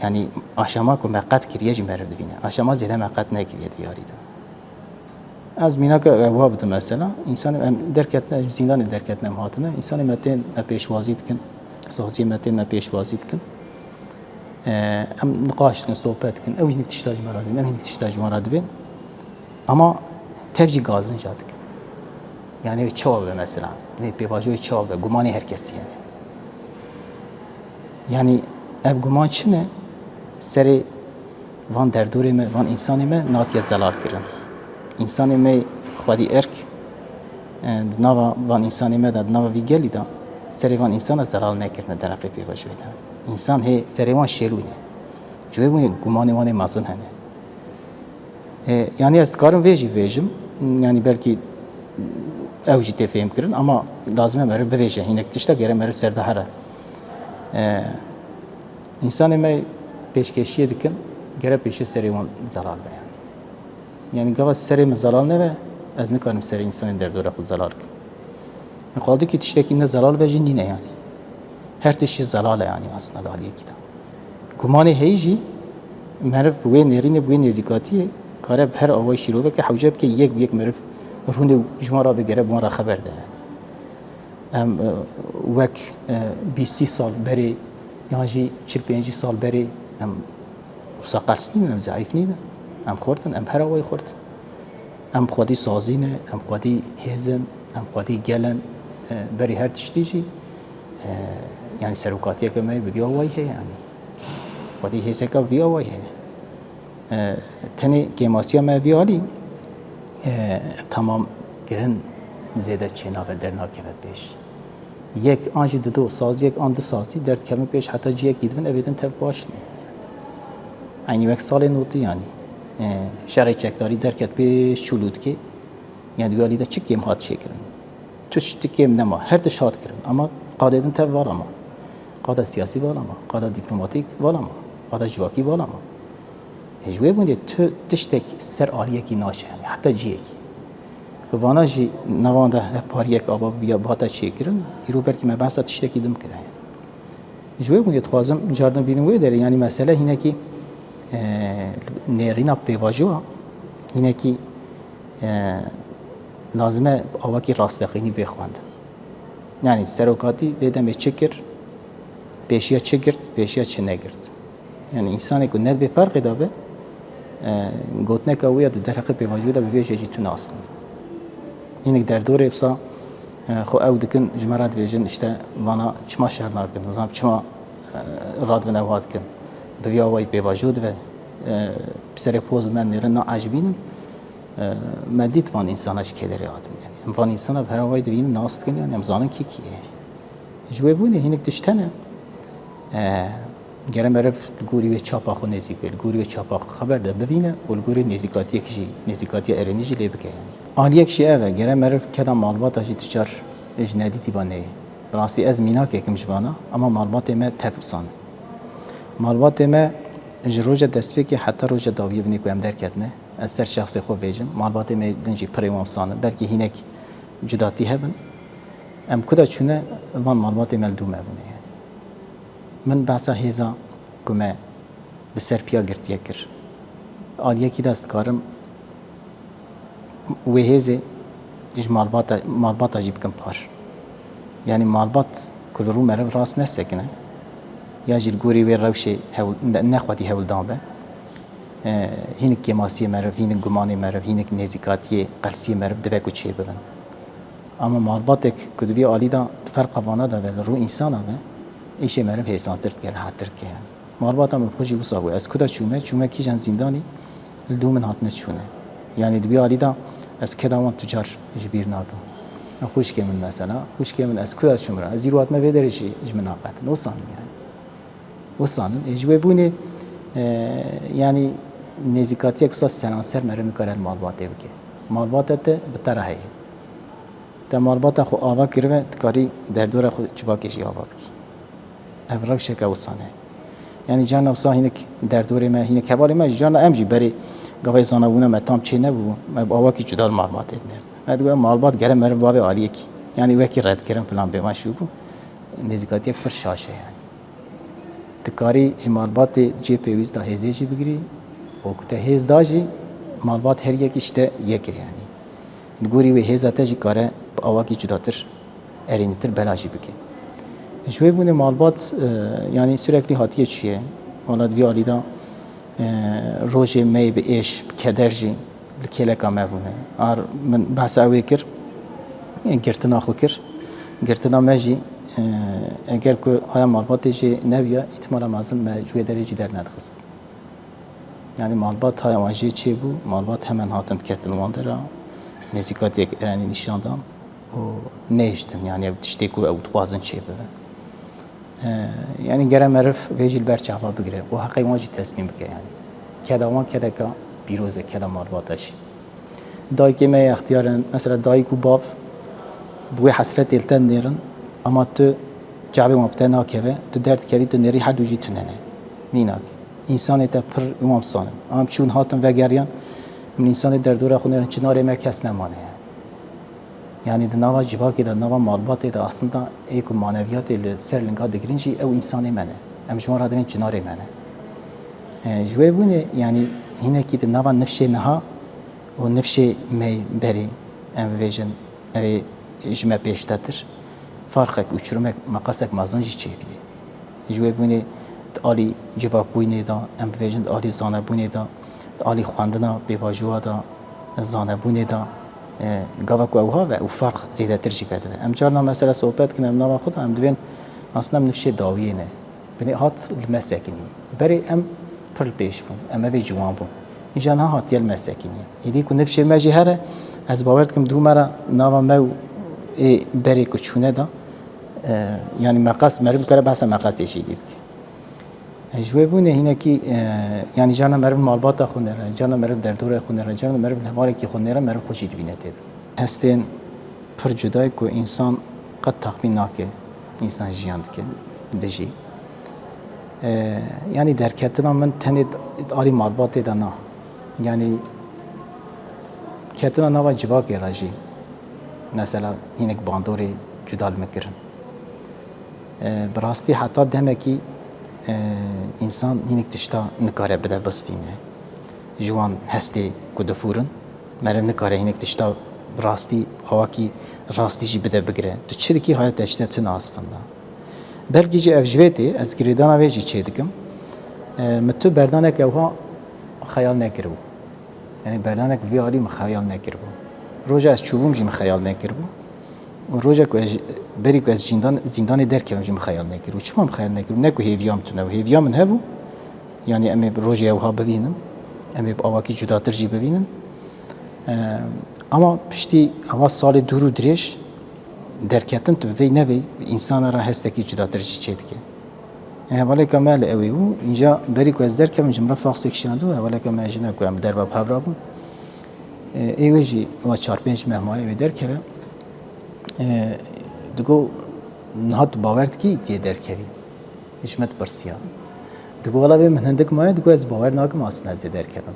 yanî aşama ku me qet kiriye jî meriv dibîne. Aşama zêde me qet nekiriye di yarî de. Ez mînaka ewa bidim mesela, însanê em derketine, em zîndanê derketine em hatine, însanê me tên me pêşwazî dikin, saziyê me tên me pêşwazî dikin. E, em niqaş dikin, sohbet dikin, ew hinek tişta ji me re dibên, em hinek tişta ji wan re dibên. Ama tev jî gazinca dikin. Yanî wê çawa be mesela? Vê pêvajoyê çawa be? Gumanê her kesî ye. Yanî ev guman çi ne? Serê van derdorê me, van însanê me natiye zelal kirin. Însanê me xwedî erk, e, di nava van însanê me de, di nava vî gelî de serê van însana zelal nekirine dereqê pêvajoyê de. Însan hê serê wan şêrûn e. Ji wê bûnê gumanê wan ê mezin hene. E, yanî ez dikarim vê jî bibêjim. Yanî belkî ew jî tê fêhm kirin ama lazim e meriv bibêje. Hinek tişta gere meriv ser de here. E, însanê me pêşkêşiyê dikin, gere pêşê serê wan zelal be yanî. Yanî gava serê min zelal nebe, ez nikarim serê însanên derdora xwe zelal kim. Xwedikî tiştekî ne zelal be jî nîne yanî. Her tişt jî zelal e yanî aslında di aliyekî de. Gumanê heyî jî meriv bi wê nêrînê, bi wê nêzîkatiyê kare bi her awayî şîroveke hewce bike, yek bi yek meriv rûnê û ji wan re bigere, bi wan re xeber de. Em, e, wek, e, bîstî sal berê yan jî çil pêncî sal berê em wisa qels nîn, em zeîf nîn. Em xurt in, em her awayî xurt in. Em xwedî sazî ne, em xwedî hêz in, em xwedî gel in. E, berî her tiştî jî, e, yanî serokatiyeke me bi vî awayî heye yanî. Xwedî hêzeke vî awayî heye. E, tenê kêmasiya me vî alî, e, tamam kirin zêde çênabe, dernakeve pêş. Yek an jî dido saziyek an du sazî derdikevin pêş heta cihekî dibin, evê din tev baş nî. Eynî wek salê notî yanî. E, şerê çekdarî derket pêş çûlûdkê, yani di wî alî de çi kêm hat çêkirin? Tişt kêm nema, her tişt hat kirin. Ama qadê din tev vala ma. Qada siyasî vala ma, qada dîplomatîk vala ma, qada civakî vala ma. E, ji wê bûnê tu tiştek ser aliyekî naçe, yani heta cihekî. Ku vana jî nevan de ev pariyek ava biya bihata çêkirin, îro belkî me behsa tiştekî din bikire. Ji wê bûnê dixwazim cardan bînim wê derê, yanî mesele hinekî, e, nêrîna pêvajoya, hinekî, e, lazim e awakî rasteqînî bê xwendin. Yanî serokatî vê demê çi kir, pêşiya çi girt, pêşiya çi negirt. Yani însanê ku ne di vê ferqê de be, e, gotineka wê ya di derheqê pêvajoyê de bi vê jê jî tune aslında. Hinek derdorê wisa, e, xwe ew dikin, ji me re dibêjin, işte, vana çima şer nakin, nizam çima, e, radivin ew ha dikin. Bi vî awayî pêvajo dibe, e, bi serê poz me nêrin na ecibînin. E, me dît van însana ji kê derê hatin. Yani, em van însana bi her awayî dibînin, nas dikin, yani, em zanin kî kî ye. Ji wê bûnê hinek tişt hene. E, gere meriv li gorî wê çapa xwe nêzîk be, li gorî wê çapa xwe xeber de bivîne û li gorî nêzîkatiyek jî, nêzîkatiya erênî jî lê bike. Aliyek jî ev e, gere meriv keda malbata jî tu car ji nedîtî ba neyê. Bi rastî ez mînakek im ji vana, ama malbatê me tev wisa ne. Malbatê me ji roja destpêkê heta roja dawiyê binê ku em derketine, ez ser şexsê xwe vêjim, malbatê me din jî pirê wan wisa ne. Belkî hinek cudatî hebin. Em ku de çûne, van malbatê me li dû me bûne. Min behsa hêza ku me li ser piya girtiye kir. Aliyekî de ez dikarim wê hêzê ji malbata, malbata jî bikim par. Yanî malbat ku li rû meriv rast nesekine, ya jî li gorî wê rewşê hewl-, ne-, nexwedî hewldan be, e, hinek kêmasiyê meriv, hinek gumanê meriv, hinek nêzîkatiyê, qelsiyê meriv dibe ku çêbibin. Ama malbatek ku di vî alî de di ferqa vana de be, li rû însana be, îşê meriv hêsantir dike, rehettir dike yani. Malbata min xwe jî wisa bû. Ez ku de çûme, çûme kîjan zîndanî, li dû min hatine çûne. Yani di vî alî de ez keda wan tu car ji bîr nakim. Xwişkê min mesela, xwişkê min ez ku de çûm re, ez îro hatime vê derê jî ji min naqetin. Wisa min yani. Wisa min. Ê, ji wê bûnê, e, yani nêzîkatiyek wisa seranser meriv nikare li malbatê bike. Malbata te bi te re heye. Te malbata xwe ava kiribe, dikarî derdora xwe civakê jî ava bikî. Ev rewşeke wisa ne. Yani carna wisa hinek derdorê me, hinek hevalê me, carna em jî berê gavê zanabûna me tam çê nebû, me bi awakî cuda li malbatê dinêrt. Me dibe malbat gere meriv bavê aliyekî. Yani wekî redkirin filan bê me şû bû. Nêzîkatiyek pir şaş e yani. Dikarî ji malbatê cê pêwîst da hêzê jî bigirî û ku te hêz da jî malbat her yekî ji te yek e yani. Li gorî wê hêza te jî kare bi awakî cudatir, erênîtir bela jî bike. Ji wê bûnê malbat, e, yanî sürekli hatiye çûye. Wala di vî alî de, e, rojê me yê bi êş, bi keder jî li kêleka me bûne. Ar min behsa ew ê kir, girtina xwe kir. Girtina me jî, e, eger ku haya malbatê jê nebiya, îhtimala mezin me ji wê derê jî dernedixist. Yani malbat haya wan jê çêbû, malbat hemen hatin diketin wan dera, nêzîkatiyek erenî nîşan dan û nehiştin, yani ew tiştê ku ew dixwazin çêbibe. Ee, yani gere meriv vê jî li ber çava bigire û heqê wan jî teslîm bike yani. Keda wan kedeka pîroz e, keda malbata jî. Dayikê me yê extiyar in, mesela dayik û bav bi wê hesretê li te nêrin, ama tu çavê wan bi te nakeve, tu derdikevî, tu nêrî, her du jî tune ne. Mînak, însanê te pir wan bisanin. Em çûn hatin vegeriyan, min însanê derdora xwe nêrin, çinarê me kes nemane. Yani di nava civakê de, nava malbatê de aslında ê ku maneviyatê li ser linga digirin jî ew însanê me ne. Em ji wan re divên çinarê me ne. E, ji wê bûnê, yani hinekî di nava nifşê niha û nifşê me berê, em bivêjin, ev ê ji me pêştetir, farqek, uçurumek, meqasek mezin jî çêbûye. Ji wê bûnê di alî civakbûnê de, em bivêjin di alî zanebûnê de, di alî xwendina pêvajoya de, zanebûnê de, e, gava ku ew have û ferq zêdetir jî vedibe. Em carna mesela sohbet dikin, em nava xwe de em divên aslında em nifşê dawiyê ne. Binê hat li me sekinî. Berê em pir li pêş bûn. Em evê ciwan bûn. Îja niha hatiye li me sekinî. Êdî ku nifşê me jî here, ez bawer dikim dû me re nava me û ê berê ku çûne de, e, yani meqas meriv dikare behsa meqasê jî bike. Ji wê bûnê hinekî, e, yanî carna meriv malbata xwe nêre, carna meriv derdorê xwe nêre, carna meriv li hevalekî xwe nêre, meriv xwe jî dibîne tê de. Hestên pir cuda ye ku însan qet texmîn nake, însan jiyan dike, dijî. E, yanî derketina min tenê di, di alî malbatê de na. Yanî ketina nava civakê re jî. Mesela hinek bandorê cuda li min kirin. E, bi rastî heta demekî, e, însan hinek tişta nikare bide bistîne. Ji wan hestê ku difûrin, meriv nikare hinek tişta bi rastî, awakî rastî jî bide bigire. Tu çi dikî haya te ji te tune astenda. Belkî jî ev ji vê tê, ez girêdana vê jî çê dikim. E, min tu berdanek ewha xeyal nekiribû. Yanî berdanek vî alî min xeyal nekiribû. Roja ez çûbûm jî min xeyal nekiribû. Û roja ku ez, berî ku ez jîndan-, zîndanê derkevim jî min xeyal nekiribû. Çima min xeyal nekiribû? Ne ku hêviya min tune bû. Hêviya min hebû. Yanî em ê bi rojê ewha bivînin. Em ê bi awakî cudatir jî bivînin. Eee, ama piştî ewa salê dûr û dirêj derketin tu bi vê nevê bi însana re hestekî cudatir jî çêdike. Hevaleka me li ewê bû. Înca berî ku ez derkevim ji min re faxsek şiyandibû. Hevaleka me jine ku em derva bi hev re bûn. Ê wê jî wa çar pênc meh maye wê derkeve. Ê, digo, niha tu bawer dikî tu yê derkevî? Ji me dipirsiya. Digo, wela vê min hindik maye, digo ez bawer nakim aslında ez ê derkevim.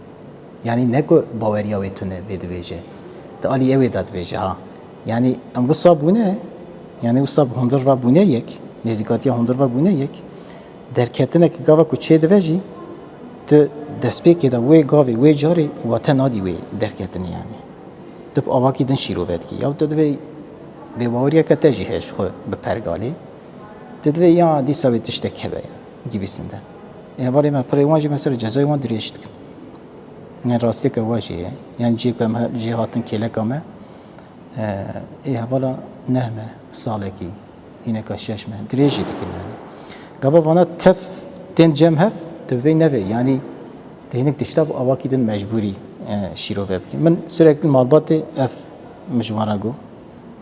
Yanî ne ku baweriya wê tune vê dibêje. Di alî ewê de dibêje ha. Yanî em wisa bûne, yanî wisa bi hundir ve bûne yek, nêzîkatiya hundir ve bûne yek. Derketineke gava ku çêdive jî, tu destpêkê de wê gavê, wê carê wa te nadî wê derketinê yanî. Tu bi awakî din şîrove dikî. Ya tu divê bêbaweriyeke te jî heye ji xwe bi pergalê. Tu divê ya dîsa wê tiştek hebe ya, gibîsin de. Ê hevalê me pirê wan jî mesela cezayê wan dirêj dikin. Yanî rastiyeke wa jî ye. Yanî cihê ku em he-, jê hatin kêleka me, e, ê hevala neh me salekî. Hîneka şeş meh, dirêj jî dikin yanî. Gava vana tev tên cem hev, tu vê nevê, yanî tu hinek tişta bi awakî din mecbûrî, e, şîrove bikî. Min sürekli malbatê ev min ji wan re got.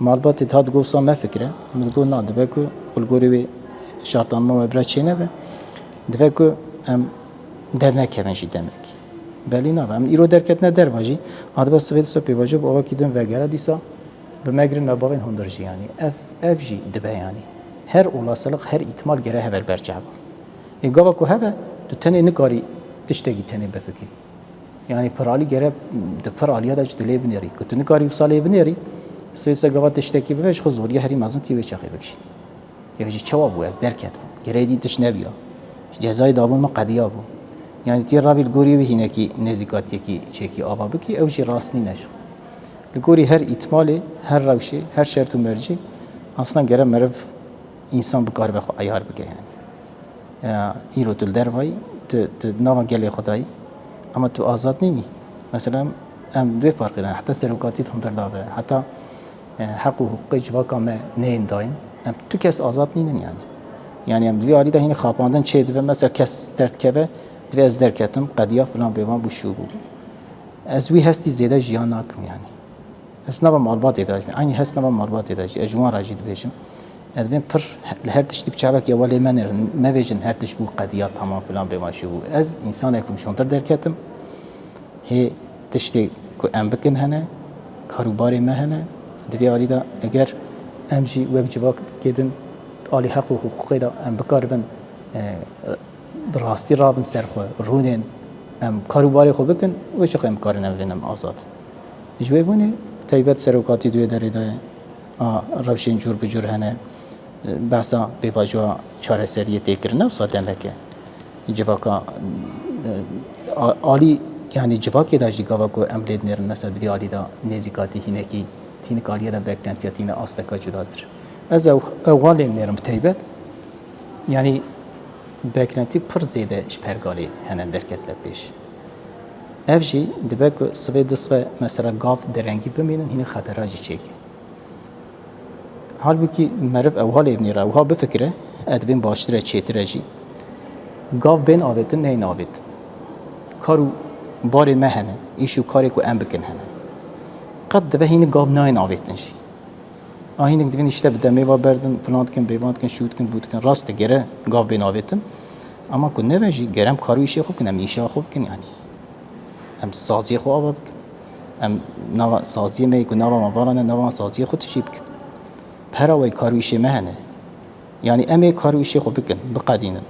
Malbatê dihat digot wisa mefikire. Min digot na, dibe ku xwe li gorî wê şartanma we bira çênebe. Dibe ku em dernekevin jî demek. Belî nabe. Em îro derketine derva jî. A dibe sivê disa pêvajo bi awakî din vegere dîsa. Bi me girin me bavên hundir jî yanî. Ev, ev jî dibe yanî. Her olasılık, her îhtimal gere hever berçava. Ê gava ku hebe, tu tenê nikarî tiştekî tenê bifikirî. Yanî piralî gere di piraliya de ji tu lê binêrî. Ku tu nikarî wisa lê binêrî, sê se gava tiştekî bibe, ji xwe zoriya herî mezin tî wê çaxê bikişî. Ev jî çawa bû ez derketim? Gere êdî tişt nebiya. Ji cezayê davûn min qediya bû. Yanî tê ravî li gorî wî hînekî nêzîkatiyekî çêkî ava bikî, ew jî rast nîne ji xwe. Li gorî her îtimalê, her rewşê, her şert û mercê aslında gere meriv însan bikaribe xwe eyar bike yanî. Ya, îro tu li dervayî, tu, tu nava gelê xwe dayî, ama tu azad nînî. Mesela em, em bi vê farqê de ne, heta serokatî di hundir de be, heta, e, heq û hiqûqê civaka me neyên dayîn, em tu kes azad nînin yanî. Yanî em di vî alî de hînî xapandin çê dibe, mesela kes derdikeve, divê ez derketim, qediya filan bêvan bû şû bû. Ez wî hestî zêde jiyan nakim yanî. Ez nava malbatê de jî, eynî hest nava malbatê de jî, ez ji wan re jî dibêjim. Ez divêm pir he-, li her tiştî bi çavekî ewalê me nêrin, mevêjin her tişt bû qediya tamam filan bêvan şû bû. Ez însanek bûm ji hundir derketim. Hê tiştê ku em bikin hene, karûbarê me hene. Di vê alî de eger em jî wek civakê din alî heq û hiqûqê de em bikaribin, e, bi rastî rabin ser xwe, rûnên em karûbarê xwe bikin, wê çax em karin em vênin azad. Ji wê bûnê taybet serokatî di wê derê de ye. A, rewşên cûr bi cûr hene. Behsa pêvajoya çareseriyê tê kirin, ne wisa demeke. Civaka, a, alî, yanî civakê de jî gava ku em lê dinêrin, mesela di vê alî de nêzîkatî hînekî, tînik aliyê de beklentiya tîne asteka cudatir. Ez ew, ew xalê nêrim bi taybet. Yanî beklentî pir zêde ji pergalê hene derketine pêş. Ev jî dibe ku sivê di sive mesela gav derengî bimînin, hînî xetera jî çêke. Halbûkî meriv ew halê binêre, ewha bifikire, ez divêm baştir e, çêtir e jî. Gav bên avêtin, neyên avêtin. Kar û barê me hene, îş û karê ku em bikin hene. Qet dibe hînî gav nayên avêtin jî. A hinek divên îşte bi demê ve berdin, filan dikin, bêvan dikin, şû dikin, bû dikin. Rast e, gere gav bên avêtin. Ama ku nebe jî, ger em kar û îşê xwe bikin, em îşa xwe bikin, yanî em saziyê xwe ava bikin. Em nava saziyê me yê ku nava me vala ne, nava me saziyê xwe tijî bikin. Bi her awayî kar û îşê me hene. Yanî em ê kar û îşê xwe bikin, biqedînin.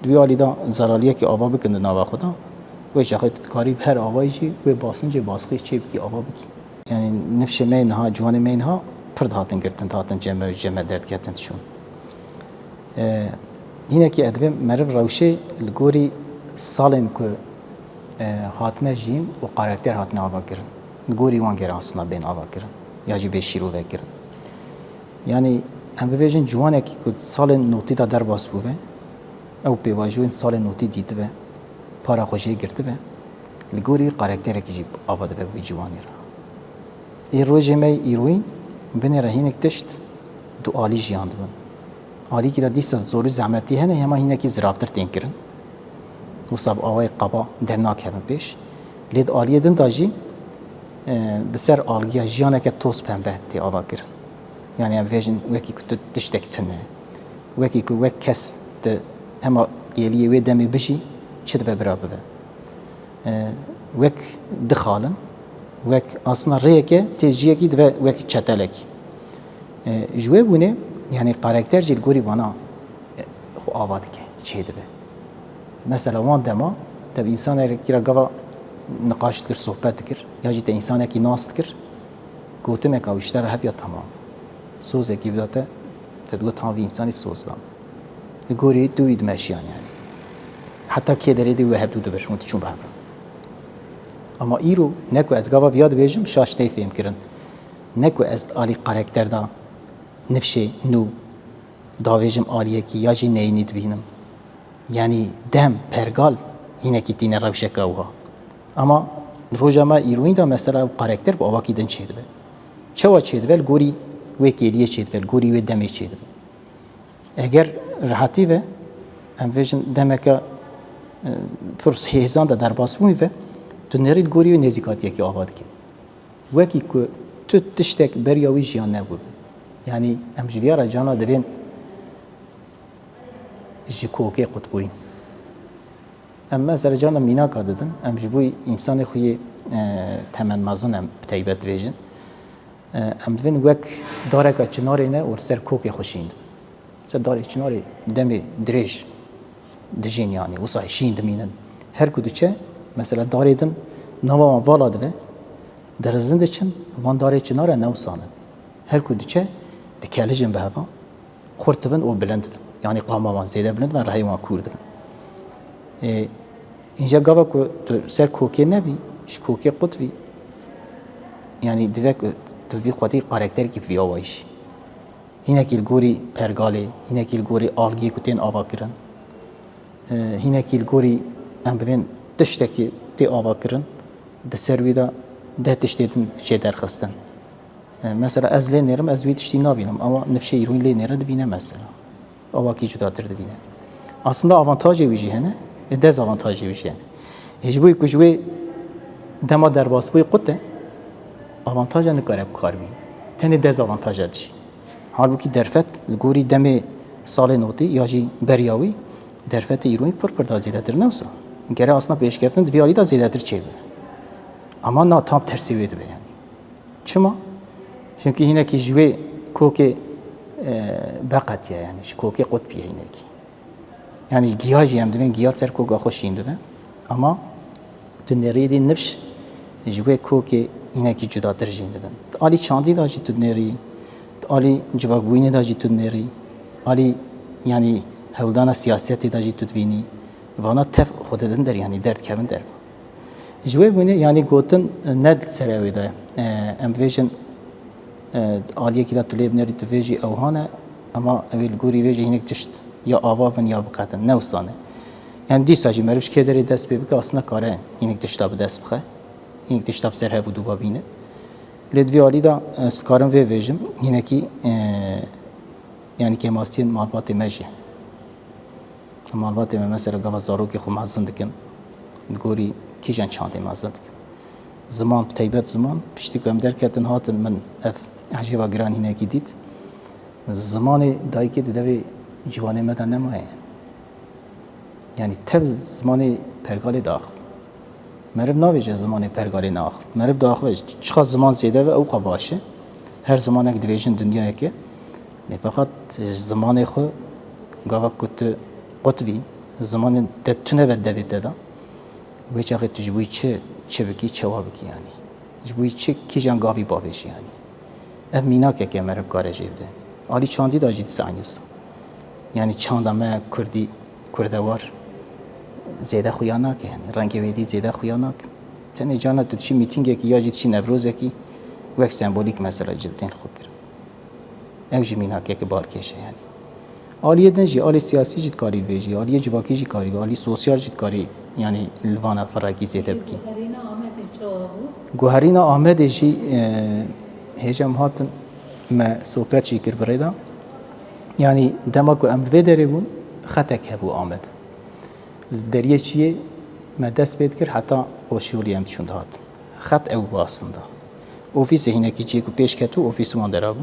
Di wî alî de zelaliyekî ava bikin di nava xwe de. Wê jexê tu dikarî bi her awayî jî wê basincê basxî çê bikî, ava bikî. Yanî nifşê me niha, ciwanê me niha pir dihatin girtin, dihatin cem me, cem me derdiketin diçûn. E, Hinekî ez dibêm meriv rewşê li gorî salên ku, e, hatine jiyîn û karakter hatine avakirin. Li gorî wan gere aslında bên avakirin ya jî bê şîrove kirin. Yanî em bibêjin ciwanekî ku salên notî de derbas bûve, ew pêvajoyên salên notî dîtibe, para xwe jê girtibe, li gorî wî karakterekî jî ava dibe wî ciwanî re. Ê rojê me yê îroyîn binêre hinek tişt du alî jiyan dibin. Alîkî de dîsa zor û zehmetî hene, hema hinekî ziravtir tên kirin. Wisa bi awayê qaba dernakevin pêş. Lê di aliyê din de jî, e, bi ser algiya jiyaneke toz pembe tê ava kirin. Yanî em bêjin wekî ku tu tiştek tune. Wekî ku wek kes tu hema kêliyê wê demê bijî, çi dibe bira bibe. E, wek dixalin, wek aslında rêyeke tê jiyekî dibe wek çetelekî. E, ji wê bûnê, yanî karakter jî li gorî vana, e, xwe ava dike, çêdibe. Mesela wan dema te bi însanekî re gava niqaş dikir, sohbet dikir, ya jî te însanekî nas dikir, gotineka wî ji te re hebiya, temam. Sozekî bida te, te digot, ha vî însanî soz da. Li gorî tu wî dimeşiyan yanî. Heta kê derê dê we hevdû dibir, hûn diçûn bi hev re. Ama îro ne ku ez gava viya dibêjim, şaş tê fêhm kirin. Ne ku ez di alî karakter de nifşê nû davêjim aliyekî ya jî neyînî dibînim. Yanî dem, pergal hinekî tîne rewşeke wiha. Ama roja me îroyîn de mesela ew karakter bi awakî din çêdibe. Çawa çêdibe? Li gorî wê kêliyê çêdibe, li gorî wê demê çêdibe. Eger rehetî ve, em vêjin demeke, e, pir hêzan de derbas bûyî ve, tu nêrî li gorî wê nêzîkatiyekî ava dike. Wekî ku tu tiştek beriya wî jiyan nebû. Yanî em ji viya re cana divên ji kokê qutbûyîn. Em mesela cana mînaka didin, em ji bo însanê xwe yê, e, temenmezin em bi teybet dibêjin. E, em divên wek dareka çinarê ne û li ser kokê xwe şîn dibin. Ser darê çinarê demê dirêj dijîn, yanî wisa şîn dimînin. Her ku diçe, mesela darê din nava wan vala dibe, dirizin diçin, van darê çinare ne wisa ne. Her ku diçe, dikelijin bi hevan, xurt dibin û bilind dibin. Yanî qama wan zêde bilind dibin, rihê wan kûr dibin. Ê, Înca gava ku tu ser kokê nebî, ji kokê qut bî, yanî divê ku tu vî xwedî karakterekî bi vî awayî jî. Hinekî li gorî pergalê, hinekî li gorî algiyê ku tên ava kirin, e, hinekî li gorî em bivên tiştekî tê ava kirin, di ser wî de deh tiştê din jê derxistin. E, mesela ez lê nêrim, ez wî tiştî navînim, ama nifşê îroyîn lê nêre dibîne mesela. Awakî cudatir dibîne. Aslında avantajê wî jî hene, e, dezavantajê wî jî hene. Ê, ji bo ku ji wê dema derbasbûyî qut e, avantaja nikare bi kar bîne. Tenê dezavantaja dijî. Halbûkî derfet li gorî demê salê notî ya jî beriya wî, derfetê îroyîn pir pir da zêdetir ne wisa. Gere aslında pêşkeftin di vî alî de zêdetir çêbibe. Ama na tam tersê wê dibe yanî. Çima? Çimkî hinekî ji wê kokê, e, beqetiye, yanî ji kokê qutbiye hinekî. Yanî giya jî em divên giya ser koka xwe şîn dibe. Ama tu nêrî dî nifş ji wê kokê hinekî cudatir jîn dibin. Tu alî çandî de jî tu nêrî, tu alî civakbûyînê de jî tu nêrî, alî yanî hewldana siyasetê de jî tu divînî. Vana tev xwe didin der, yanî derdikevin derve. Ji wê bûnê, yanî gotin, e, ne li ser ew ê de. E, em bivêjin, e, aliyekî de tu lê binêrî, tu vêjî ew hane, ama ew ê li gorî vê jî hinek tişt ya ava bin ya biqetin. Ne wisa ne. Yanî dîsa jî meriv ji kê derê dest pê bike, aslında kare hinek tişta bi dest bixe. Hinek tişta bi ser hev û dû ve bîne. Lê di vî alî de, e, ez dikarim vê vêjim, hinekî, e, yanî kêmasiyên malbatê me jî. Malbatê me mesela gava zarokê xwe mezin dikin, li gorî kîjan çandê mezin dikin? Ziman, bi teybet ziman, piştî ku em derketin hatin, min ev ecêba giran hinekî dît. Zimanê dayikê di devê ciwanê me de nemaye. Yanî tev zimanê pergalê diaxive. Meriv nabêje zimanê pergalê neaxive. Meriv diaxive çiqas ziman zêde be ewqa baş e. Her zimanek dibêjin dinyayeke. Lê feqet zimanê xwe gava ku tu qut bî, zimanê te tune ve devê te de. Wê çaxê tu ji bo çi, çi bikî, çawa bikî yanî. Ji bo çi kîjan gavî bavêjî yanî. Ev mînakeke meriv kare jê bide. Alî çandî de jî dîsa eynî wisa. Yanî çanda me kurdî, kurdewar zêde xuya nake yanî. Rengê wê dî zêde xuya nake. Tenê carna tu diçî mîtîngekî ya jî diçî Newrozekî wek sembolîk mesela ciltên xwe kirin. Ew jî mînakeke balkêş e yanî. Aliyê din jî, alî siyasî jî dikarî bêjî, aliyê civakî jî karî, alî sosyal jî dikarî, yanî li vana firekî zêde bikî. Guherîna Amedê çawa bû? Guherîna Amedê jî, e, hêja em hatin me sohbet jî kir bi rê de. Yanî dema ku em li vê derê bûn, xetek hebû Amed. Li deriyê çiyê me dest pê dikir, heta Xoşyolî em diçûn dihatin. Xet ew bû aslında. Ofîsê hinekî cihê ku pêş ketibû, ofîs wan dera bû.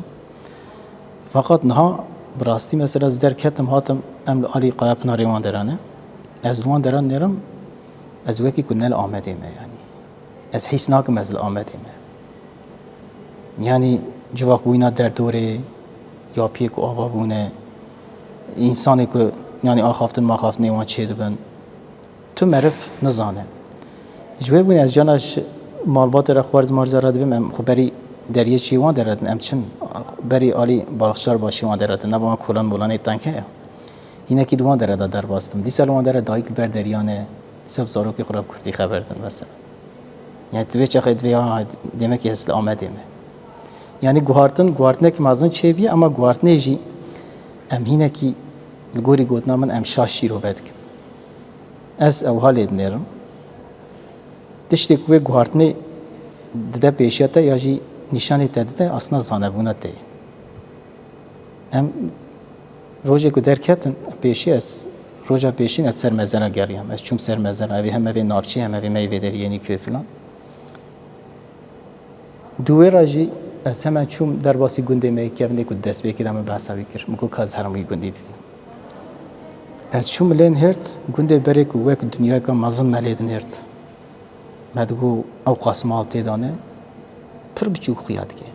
Feqet niha bi rastî mesela ez derketim hatim, em li alî Qayapinarê wan dera ne. Ez li wan dera nêrim, ez wekî ku ne li Amedê me yanî. Ez hîs nakim ez li Amedê me. Yanî civakbûyîna derdorê, yapiyê ku ava bûne, însanê ku yanî axaftin maxaftinê wan çêdibin. Tu meriv nizane. Ji wê bûnê ez cana ji malbatê re xwarz marza re dibim, em xwe berî deriyê çiyê wan dere din, em diçin berî alî Balxçar başî wan dere din, nava wan kolan molanê tank heye. Hinekî di wan dere de derbas didim. Dîsa li wan dere dayik li ber deriya ne, dîsa bi zarokê xwe re bi kurdî xeber din mesela. Yani tu vê çaxê divê ha demek ki ez li Amedê me. Yani guhartin, guhartinek mezin çêbiye ama guhartinê jî em hinekî li gorî gotina min em şaş şîrove dikin. Ez ew halê dinêrim. Tiştê ku wê guhartinê dide pêşiya te ya jî nîşanê te dide aslında zanebûna te ye. Em rojê ku derketin pêşî ez roja pêşîn ez ser mezena geriyam. Ez çûm ser mezena, evê hem evê navçê hem evê me yê vê deriyê Nîkoyê filan. Di wê re jî ez hemen çûm derbasî gundê me yê kevnê ku destpêkê de min behsa wî kir. Min got ka ez herim wî gundî bibînim. Ez çûm lê nihêrt, gundê berê ku wek dinyayeka mezin me lê dinihêrt. Me digot ew qas mal tê de ne, pir biçûk xuya dike.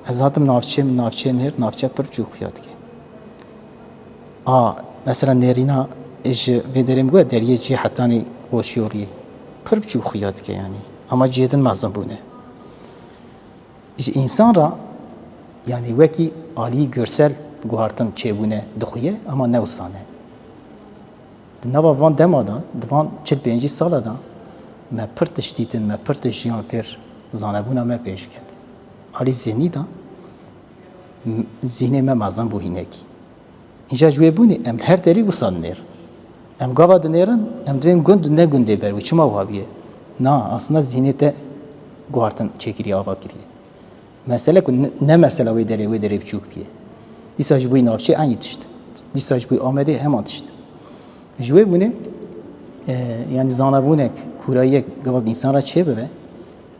Ez hatim navçê min, navçeyê nihêrt, navçe pir biçûk xuya dike. A, mesela nêrîna ji vê derê min got, deriyê cihê hetanî Xoşyoliyê. Pir biçûk xuya dike yanî. Ama cihê din mezin bûne. Ji însan re, yanî wekî alî görsel guhartin çêbûne dixuye, ama ne wisa ne. Di nava van dema de, di van çil pêncî sala de me pir tişt dîtin, me pir tişt jiyan kir, zanebûna me pêş ket. Alî zihnî de m-, zihnê me mezin bû hinekî. Îja ji wê bûnê em li her derî wisa dinêrin. Em gava dinêrin, em divên gund ne gundê ber bû. Çima wiha bûye? Na, aslında zihnê te guhartin çêkiriye, ava kiriye. Mesele ku ne, ne mesela wê derê, wê derê biçûk bûye. Dîsa ji bo navçê eynî tişt. Dîsa ji bo Amedê heman tişt. Ji wê bûnê, e, yanî zanabûnek, kûrayiyek gava bi însan re çêbibe,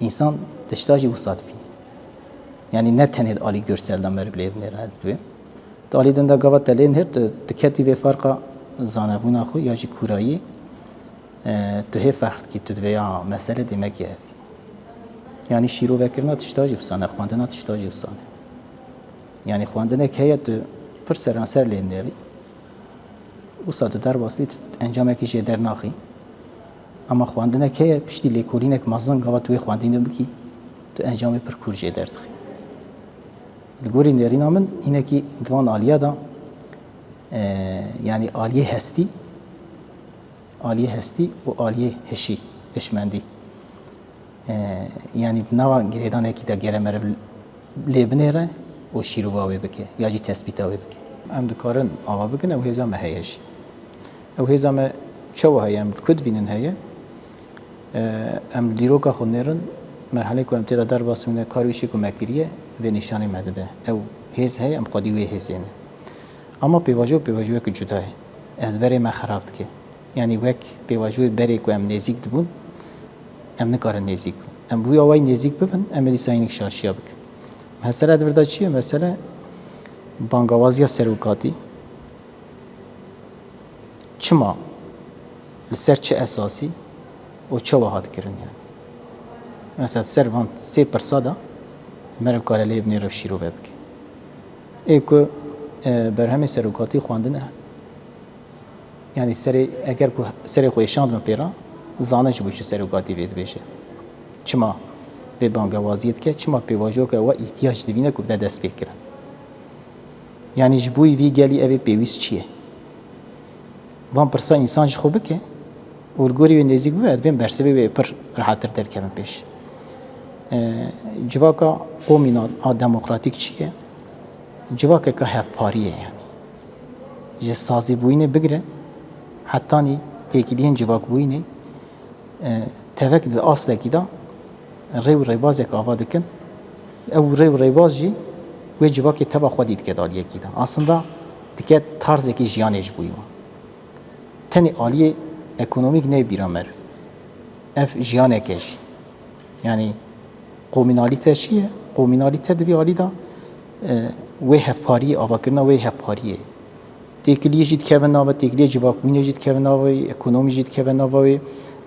însan tişta jî wisa dibîne. Yanî ne tenê di alî görsel de meriv lê binêre ez dibêm. Di alî din de gava te lê nihêrt, tu, tu ketî vê ferqa zanebûna xwe ya jî kûrayî, e, tu hê ferq dikî, tu divê ya mesele demek ki ev. Yanî şîrovekirina tişta jî wisa ne, xwendina tişta jî wisa ne. Yanî xwendinek heye tu pir seranser lê nêrî. Wisa tu derbas dî, tu encamekî jê dernaxî. Ama xwendinek heye, piştî lêkolînek mezin gava tu wê xwendînê bikî, tu encamê pir kûr jê derdixî. Li gorî nêrîna min, hinekî di van aliya de, e, yanî aliyê hestî, aliyê hestî û aliyê hişî, hişmendî. E, yanî di nava girêdanekî de gere meriv lê binêre û şîrova wê bike, ya jî tespîta wê bike. Em dikarin ava bikin, ew hêza me heye jî. Ew hêza me çawa heye, em li ku divînin heye? E, em li dîroka xwe nêrin, merhelê ku em tê de derbas bûne, kar û îşê ku me kiriye, vê nîşanê me dide. Ew hêz heye, em xwedî wê hêzê ne. Ama pêvajo, pêvajoyeke cuda ye. Ezberê me xerab dike. Yanî wek pêvajoyê berê ku em nêzîk dibûn, em nikarin nêzîk bibin. Em bi wî awayî nêzîk bibin, em ê dîsa hinek şaşiya bikin. Mesele di vir de çi ye? Mesele bangawaziya serokatî. Çima Li ser çi esasî û çawa hat kirin yani? Mesela ser van sê pirsa de meriv kare lê binêre şîrove bike. Ê ku, e, berhemê serokatî xwendine, yani serê, eger ku serê xwe êşandin pê re, zane ji bo çi serokatî vê dibêje. Çima vê bangewaziyê dike, çima pêvajoyeke we îhtiyac dibîne ku bide destpêkirin? Yani ji bo vî gelî ev ê pêwîst çi ye? Van pirsa însan ji xwe bike û li gorî wê nêzîk bibe, divê em bersivê wê pir rehettir derkevin pêş. E, civaka qomînan a demokratîk çi ye? Civakeke hevparî ye yani. Ji sazîbûyînê bigire hetanî têkiliyên civakbûyînê, e, tevek di aslekî de rê û rêbazek ava dikin. Ew rê û rêbaz jî wê civakê teva xwedî dike di aliyekî de. Aslında dike tarzekî jiyanê ji bo wan. Tenê aliyê ekonomîk neyê bîra meriv. Ev jiyaneke jî. Yani komînalîte çi ye? Komînalîte di vî alî de, e, wê hevpariyê, avakirina wê hevpariyê. Têkiliyê jî dikeve nava, têkiliyê civakbûyînê jî dikeve nava wê, ekonomî jî dikeve nava wê,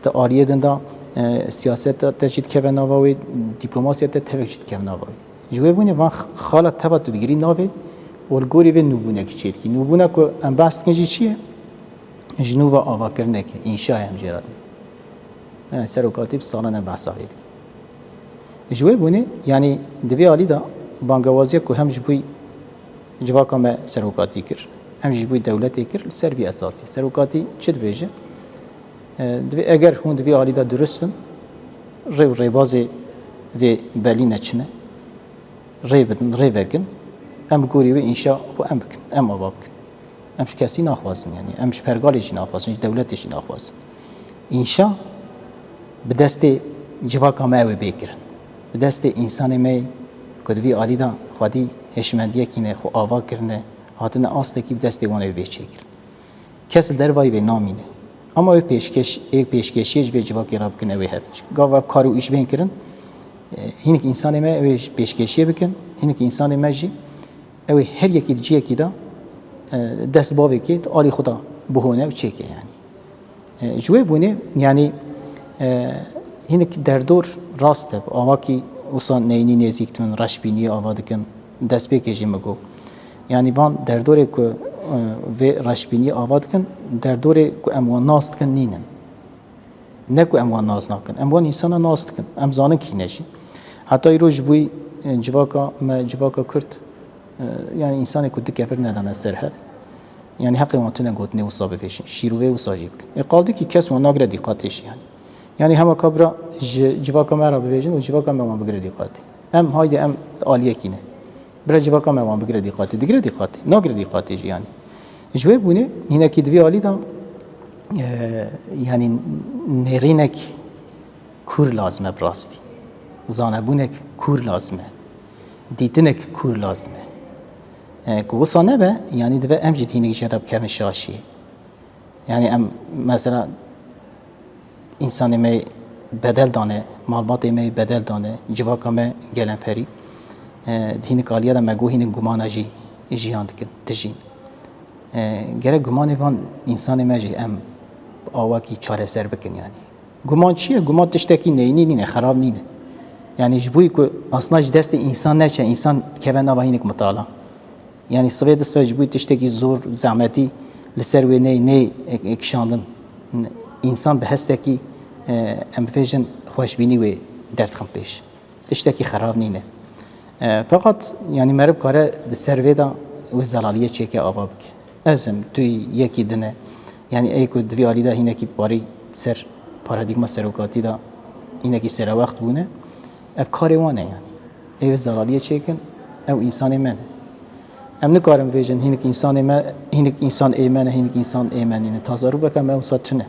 di aliyê din de, e, siyaset de jî dikeve nava wê, dîplomasiyet de tevek jî dikeve nava wê. Ji wê bûnê van xala teva tu digirî navê û li gorî vê nûbûnekî çêdikî. Nûbûna ku em behs dikin jî çi ye? Ji nû ve avakirinekê, înşa ye em jê re dibin. E, serokatî bi salan em behsa vê dikin. Ji wê bûnê, yanî di vê alî de bangewaziya ku hem ji bo civaka me serokatî kir, hem jî ji bo dewletê kir, li ser vî esasî. Serokatî çi dibêje? E, divê, eger hûn di vî alî de durust in, rê û rêbazê vê belî ne çi ne, rê bidin, rê vekin, em bi gorî wê înşa xwe em bikin, em ava bikin. Em ji kesî naxwazin, yanî em ji pergalê jî naxwazin, ji dewletê jî naxwazin. Înşa bi destê civaka me ew ê bê kirin. Bi destê însanê me yê ku di vî alî de xwedî hişmendiyekî ne, xwe ava kirine, hatine astekî, bi destê wan ew ê bê çêkirin. Kes li dervayî vê namîne. Ama wê pêşkêş, ê pêşkêşiyê ji vê civakê re bikin, ew ê hebin. Gava ev kar û îş bên kirin, e, hinek însanê me ew ê pêşkêşiyê bikin, hinek însanê me jî ew ê her yekî di ciyekî de, e, dest bavê kê, di alî xwe de bihone û çêke yanî. E, ji wê bûnê, yanî, e, hinek derdor rast e, awakî wisa neyînî nêzîk dibin, reşbîniyê ava dikin, destpêkê jî min got. Yanî van derdorê ku, e, vê reşbîniyê ava dikin, derdorê ku em wan nas dikin nînin. Ne ku em wan nas nakin, em wan însana nas dikin, em zanin kî ne jî. Heta îro ji bo, e, civaka me, civaka Kurd, e, yanî însanê ku du kevir nedane ser hev, yanî heqê wan tune gotinê wisa bivêjin, şîrovê wisa jî bikin. Ê qaldikî kes wan nagire dîqatê jî yanî. Yanî hema ka bira ji civaka me re bivêjin û civaka me wan bigire dîqatê. Em haydi em aliyekî ne. Bira civaka me wan bigire dîqatê. Digire dîqatê. Nagire dîqatê jî yanî. Ji wê bûnê hinekî di vî alî de, e, yanî nêrînek kûr lazim e bi rastî. Zanebûnek kûr lazim e. Dîtinek kûr lazim e. E, ku wisa nebe, yanî divê em jî hinek jê de bikevin şaşiyê. Yanî em mesela însanê me bedel dane, malbatê me bedel dane, civaka me gelemperî. E, di hinek aliya de me got hinek gumana jî jiyan dikin, dijîn. E, gerek gumanê van însanê me jî em awakî çareser bikin yanî. Guman çi ye? Guman tiştekî neyînî nîne, xerab nîne. Yanî ji bo ku asna ji destê însan neçe, însan keve nava hinek mitala. Yanî sivê di sivê ji bo tiştekî zor, zehmetî li ser wê ney, ney ek-, ekişandin. Însan bi hestekî, e, em bivêjin xweşbînî wê derdixin pêş. Tiştekî xerab nîne. E, feqet, yanî meriv kare di ser vê de wê zelaliyê çêke ava bike. Ez im, tu yî, yekî din e. Yanî ey ku di vî alî de hinekî parî ser paradîgma serokatî de hinekî serewext bûne, ev karê wan e yanî. Ê wê zelaliyê çêkin, ew însanê me ne. Em nikarin bêjin hinek însanê me, hinek însan ê me ne, hinek însan ê me nîne. Tasarrufeke me wisa tune.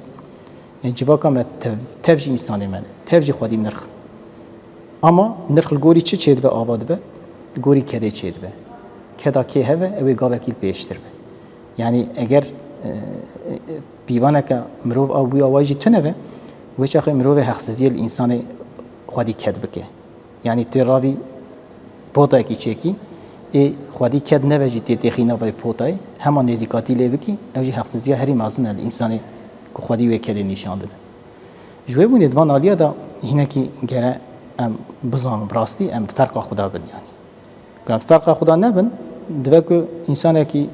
Ê civaka me tev, tev jî însanê me ne. Tev jî xwedî nirx in. Ama nirx li gorî çi çêdibe ava dibe? Li gorî kedê çêdibe. Keda kê heve, ew ê gavekî li pêştir be. Yanî eger, e, e, pîvaneke mirov a bûya wayî jî tune be, wê çaxê mirovê heqsiziyê li însanê xwedî ked bike. Yanî tê ravî potayekî çêkî, ê xwedî ked nebe jî tê têxî navê potayê, hema nêzîkatî lê bikî, ew jî heqsiziya herî mezin e li însanê ku xwedî wê kedê nîşan bide. Ji wê bûnê di van aliya de hinekî gere em bizanin bi rastî em di ferqa xwe de bin yanî. Ku em di ferqa xwe de nebin, dibe ku însanekî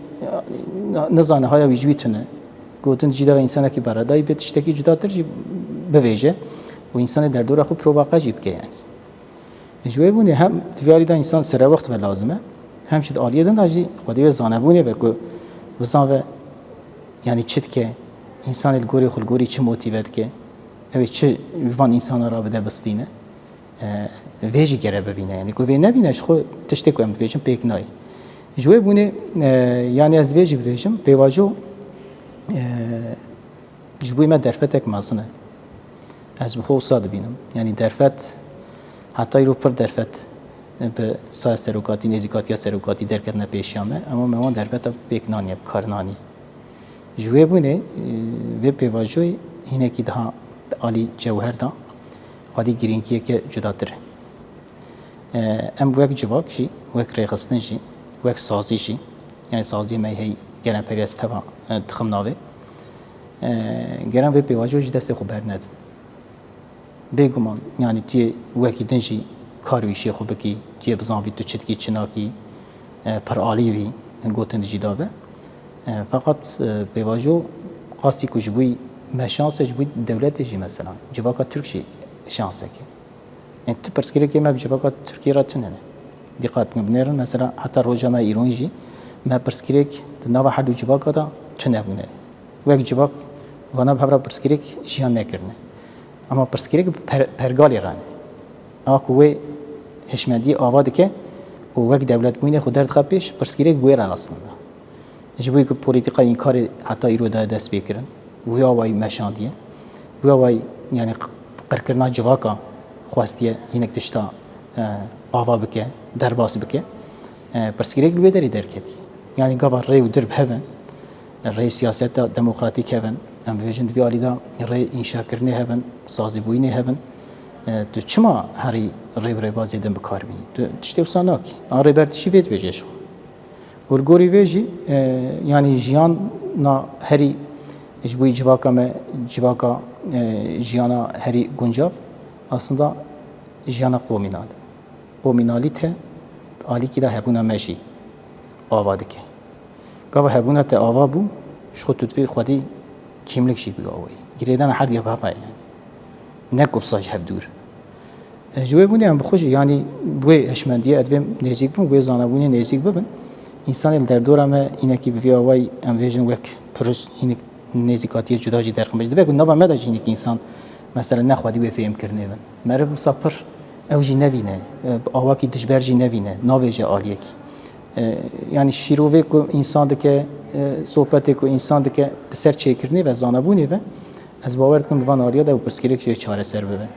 nizane haya wî ji wî tune, gotin jî deve însanekî beredayî bê tiştekî cudatir jî bivêje û însanê derdora xwe provaqe jî bike yanî. Ji wê bûnê hem di vî alî de însan serewext ve lazim e, hem jî di aliyê din de jî xwedî wê zanebûnê ve ku bizan ve, yanî çi dike, însanê li gorî xwe li gorî çi motîve dike, ew ê çi van însanan re bide bistîne, e, vê jî gere bivîne. Yanî ku vê nebîne ji xwe tiştê ku em dibêjin pêk nayê. Ji wê bûnê, e, yanî ez vê jî bibêjim, pêvajo, e, Ji bo me derfetek mezin e. Ez bi xwe wisa dibînim. Yanî derfet heta îro pir derfet bi saya serokatî, nêzîkatiya serokatî derketine pêşiya me. Ema me wan derfeta pêk naniye, bi kar naniye. Ji wê bûnê, e, vê pêvajoyê hinekî daha di alî cewher de xwedî girîngiyeke cudatir e. E, em wek civak jî, wek rêxistin jî, wek sazî jî, yanî saziyê me hey gelemperiyê ez teva, e, dixim navê. E, geran vê pêvajoyê ji destê xwe bernedin. Bêguman, yanî tu yê wekî din jî kar û îşê xwe bikî, tu yê bizanvî tu çi dikî, çi nakî, e, piralî bî, gotin jî dabe. E, feqet, e, pêvajo qasî ku ji bo me şans e, ji bo dewletê jî mesela, civaka Tirk jî şansek e. Ê, tu pirsgirêkê me bi civaka Tirkiyê re tune ne. Dîqat min binêrin, mesela heta roja me îrûn jî me pirsgirêk di nava her du civaka de tune bûne. Wek civak vana bi hev re pirsgirêk jiyan nekirine. Ama pirsgirêk bi per-, pergalê re ne. A ku wê hişmendiyê ava dike û wek dewletbûyînê xwe derdixe pêş, pirsgirêk bi wê re aslında. Ji bo ku polîtîkaya înkarê heta îro daye dest pê kirin, wî awayî meşandiye, wî awayî, yanî q-, qirkirina civaka xwestiye hinek tişta, e, ava bike, derbas bike. E, pirsgirêk li wê derê derketî. Yanî gava rê û dir bi hev in, rê siyaseta demokratîk hev in, em bibêjin di vî alî de rê înşakirinê hev in, sazîbûyînê hev in. E, tu çima herî rê û rêbazê din bi kar bînî? Tu tiştê wisa nakî. A rêber tişî vê dibêje ji xwe. Û li gorî vê jî, e, yanî jiyana herî ji bo civaka me, civaka, e, jiyana herî guncav, aslında jiyana komînal e. Komînalîte di alîkî de hebûna me jî ava dike. Gava hebûna te ava bû, ji xwe tu divê xwedî kîmlik jî bî awayî. Girêdana herdiya bi hev e yanî. Ne ku wisa ji hev dûr. E, ji wê bûnê em bi xwe jî, yanî bi wê hişmendiyê, ez divêm nêzîk bûn, wê zanebûnê nêzîk bibin. Însanê li derdora me hînekî bi vî awayî, em bêjin wek purus, hînik nêzîkatiyê cuda jî derxin. Divê ku nava me de jî hînik însan, mesela ne xwedî wê fêhmkirinê bin. Meriv wisa pir ew jî nevîne, e, bi awakî dijber jî nevîne, navêje aliyekî. E, yanî şîrovê ku însan dike, e, sohbetê ku însan dike li ser çêkirinê ve, zanebûnê ve, ez bawer dikim li van aliya de ew pirsgirêk jê çareser bibe.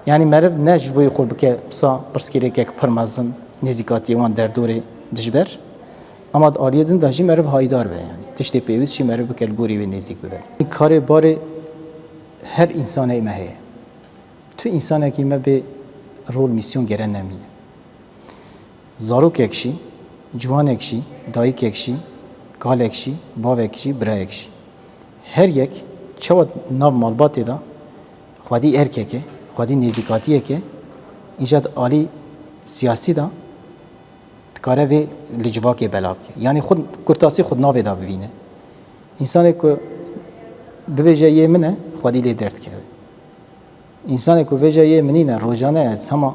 Yanî meriv ne ji bo xwe bike wisa pirsgirêkek pir mezin, nêzîkatiyê wan derdorê dijber, ama di aliyê din de jî meriv haydar be yanî. Tiştê pêwîst jî meriv bike li gorî wê nêzîk bibe. Karê barê her însanê me heye. Tu însanekî me bê rol, mîsyon gere nemîne. Zarokek jî, ciwanek jî, dayikek jî, kalek jî, bavek jî, birayek jî. Her yek çawa nav malbatê de xwedî erkek e, xwedî nêzîkatiyek e, îca di alî siyasî de dikare vê li civakê belav bike. Yanî xwe kurtasî xwe di navê de bibîne. Însanê ku bibêje yê min e, xwedî lê derdikeve. Însanê ku vêje yê min nîne, rojane ez hema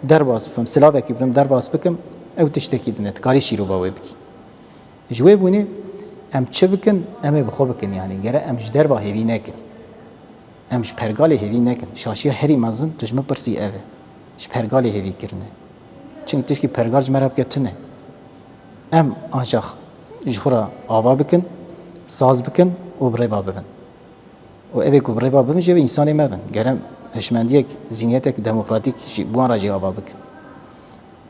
derbas bibim, silavekî bidim, derbas bikim, ew tiştekî din e, dikarî şîrova wê bikî. Ji wê bûnê em çi bikin, em ê bi xwe bikin, yanî gere em ji derva hêvî nekin. Em ji pergalê hêvî nekin. Şaşiya herî mezin tu ji min pirsî ev e. Ji pergalê hêvî kirine. Çimkî tişkî pergal ji me re bike tune. Em ancax ji xwe re ava bikin, saz bikin û bi rêva bibin. Û evê ku bi rêva bibin jî, ew însanê me bin. Ger em hişmendiyek, zîniyetek demokratîk jî bi wan re jî ava bikin.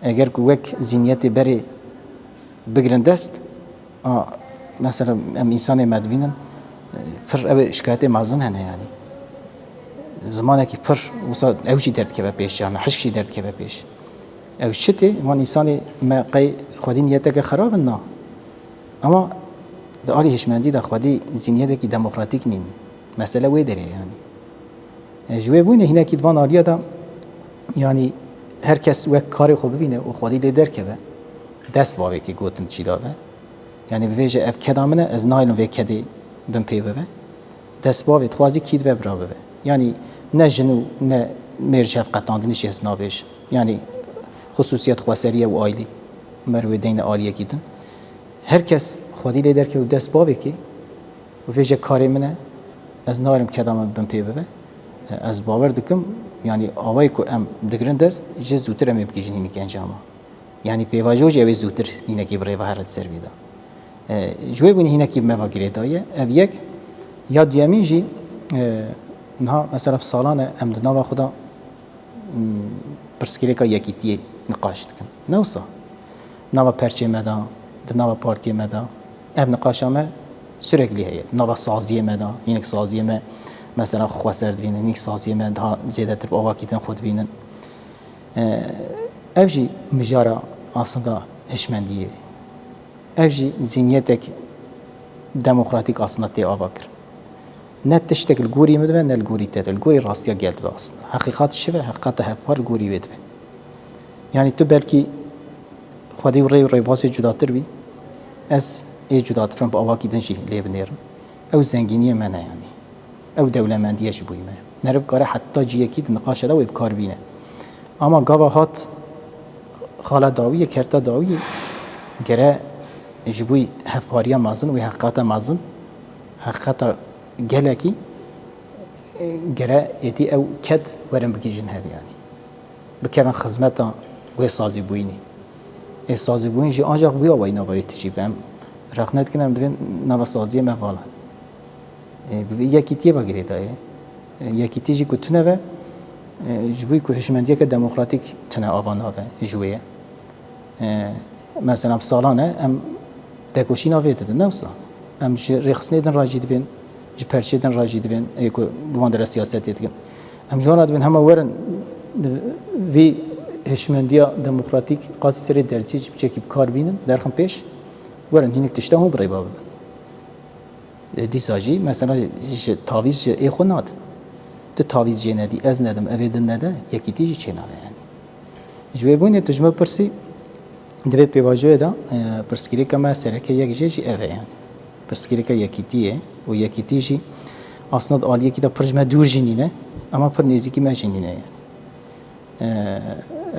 Eger ku wek zîniyetê berê bigirin dest, a, mesela em însanê me dibînin, pir ew ê şikayetê mezin hene yanî. Zimanekî pir wisa ew jî derdikeve pêş, yan hişk jî derdikeve pêş. Ew çi tê? Wan însanê me qey xwedî niyeteke xerab in? Na. Ama di alî hişmendî de xwedî zîniyetekî demokratîk nîn. Mesele wê derê ye yanî. E, ji wê bûnê hinekî di van aliya de, yanî her kes wek karê xwe bibîne û xwedî lê derkeve, dest bavêkê gotin çî dave. Yanî bivêje ev keda min e, ez naylim vê kedê bin pê bibe. Dest bavê dixwazî kî dibe bira bibe. Yanî ne jin û ne mêr ji hev qetandinî jî ez nabêjim. Yanî xisûsiyet xweserî ye û aîlî. Merivê deyne aliyekî din. Her kes xwedî lê derkeve û dest bavêkê û vêje karê min e, ez narim keda min bin pê bibe. Ez bawer dikim, yanî awayê ku em digirin dest, ji zûtir em ê bigihîjin hînik encama. Yanî pêvajo jî ew ê zûtir hînekî bi rê ve here di ser vê de. E, ji wê bûnê hînekî bi me ve girêdaye. Ev yek, ya duyemîn jî, e, niha mesela bi salan e em di nava xwe de pirsgirêka yekîtiyê niqaş dikin. Ne wisa? Nava perçê me de, di nava partiyê me de, ev niqaşa me süreklî heye. Nava saziyê me de, hinek saziyê me mesela xweser dibînin, hinek saziyê me daha zêdetir bi avakî din xwe dibînin. E, ev jî mijara aslında hişmendiyê. Ev jî zîniyetek demokratîk aslında tê ava kir. Ne tiştek li gorî min dibe, ne li gorî te dibe. Li gorî rastiya gel dibe aslında. Heqîqat çi be? Heqîqata hevpar li gorî wê dibe. Yanî tu belkî xwedî û rê û rêbazê cudatir bî. Ez ê cudatir im, bi avakî din jî lê binêrim. Ew zengîniyê me ne yanî. Ew dewlemendiye ji bo me. Meriv kare heta ciyekî di niqaşa de wê bi kar bîne. Ama gava hat xala dawiyê, kerta dawiyê, gere ji bo hevpariya mezin wê heqîqata mezin, heqîqata gelekî, e, gere êdî ew ked werin bigihîjin hev yanî. Bikevin xizmeta wê sazîbûyînê. Ê sazîbûyîn jî ancax bûya wayî nava wê tijî ve. Em rexne dikin, em divên nava saziyê me vala. E, bi vê yekîtiyê ve girêdayê. E, yekîtî jî ku tune ve, e, ji bo ku hişmendiyeke demokratîk tune ava nave ji wê ye. E, mesela em salan e, em tekoşîna vê didin, ne wisa? Em ji rêxistinê din re jî divên, ji perçê din re jî divên, ê ku di wan dere siyasetê dikin. Em ji wan re divên hema werin vî hişmendiya demokratîk qasî serê derzî ji biçekî bi kar bînin, derxin pêş, werin hînik tişta hûn bi rê ve bibin. E, dîsa jî mesela ji tavîz ji ê xwe nadin. Tu tavîz jê nedî, ez nedim, ev ê din nede, yekîtî jî çênabe yanî. Ji wê bûnê tu ji min pirsî, di vê pêvajoyê de, e, pirsgirêka me sereke yek jê jî ev e yanî. Pirsgirêka yekîtî ye û yekîtî jî aslında di aliyekî de pir ji me dûr jî nîne, ama pir nêzîkî me jî nîne yanî. E,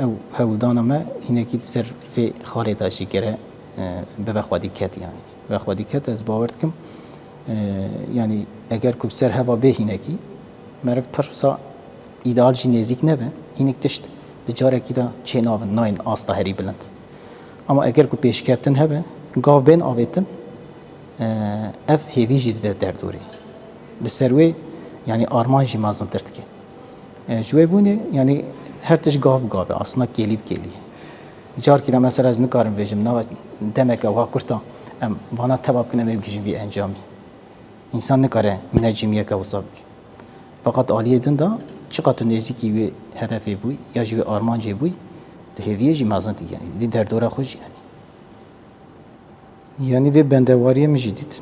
ew hewldana me hînekî di ser vê xalê de jî gere, e, bibe xwedî ket yanî. Bibe xwedî ket, ez bawer dikim, e, yanî eger ku bi ser heva bê hînekî, meriv pir wisa îdeal jî nêzîk nebe, hînik tişt di carekî de çê navin, nayên asta herî bilind. Ama eger ku pêşkeftin hebe, gav bên avêtin, e, ev hêvî jî dide derdorê. Li ser wê, yanî armanc jî mezintir dike. E, ji wê bûnê, yanî her tişt gav bi gav e, aslında kêlî bi kêlî ye. Carkî de mesela ez nikarim bêjim, nava demeke wiha kurta em vana teva bikin, em ê bigihîjin vî encamî. Însan nikare mînecîmiyeke wisa bike. Feqet aliyê din de çiqas tu nêzîkî wê hedefê bûyî ya jî wê armancê bûyî, tu hêviyê jî mezin dî, yanî dî derdora xwe jî, yanî. Yanî vê bendewariyê min jî dît.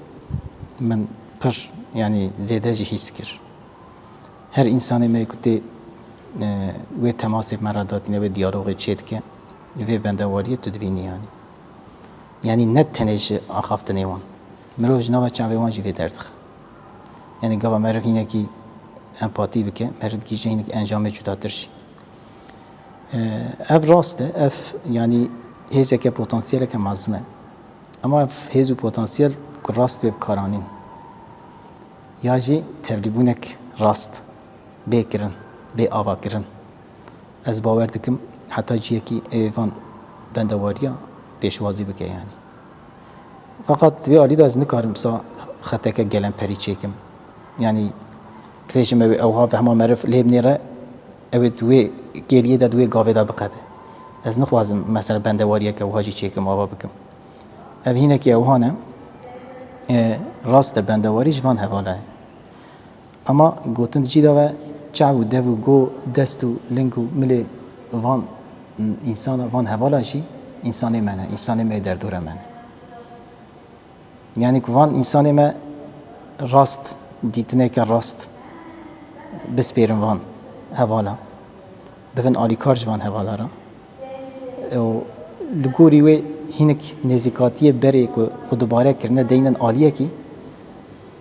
Min pir, yanî zêde jî hîs kir. Her însanê me ku tê, e, wê temasê me re datîne, wê diyalogê çêdike, vê bendewariyê tu dibînî yanî. Yanî ne tenê ji axaftinê wan. Mirov ji nava çavê wan jî vê derdixe. Yanî gava meriv hînekî empatî bike, meriv digihîje hînek encamê cudatir jî. Ev rast e, ev, yanî hêzeke potansiyeleke mezin e. Ama ev hêz û potansiyel ku rast bê bikaranîn, ya jî tevlîbûnek rast bê kirin, bê avakirin, ez bawer dikim heta ciyekî ê van bendewariya pêşwazî bike, yanî. Feqet di vê alî de ez nikarim wisa xeteke gelemperî çêkim. Yanî, bibêjim ew ê ewha vehma meriv lê binêre, ew ê di wê kêliyê de, di wê gavê de biqede. Ez nixwazim, mesela, bendewariyeke wiha jî çêkim, ava bikim. Ev hînekî ewha ne. E, rast e, bendewarî ji van hevala ye. Ama gotin di cî de ve çav û dev û go, dest û ling û milê van însana, van hevala jî însanê me ne, însanê me yê derdora me ne. Yanî ku van însanê me rast Dîtineke rast bispêrin van hevala, bibin alîkar ji van hevala re. Û li gorî wê hinek nêzîkatiyê berê ku xwe dubare kirine deynin aliyekî,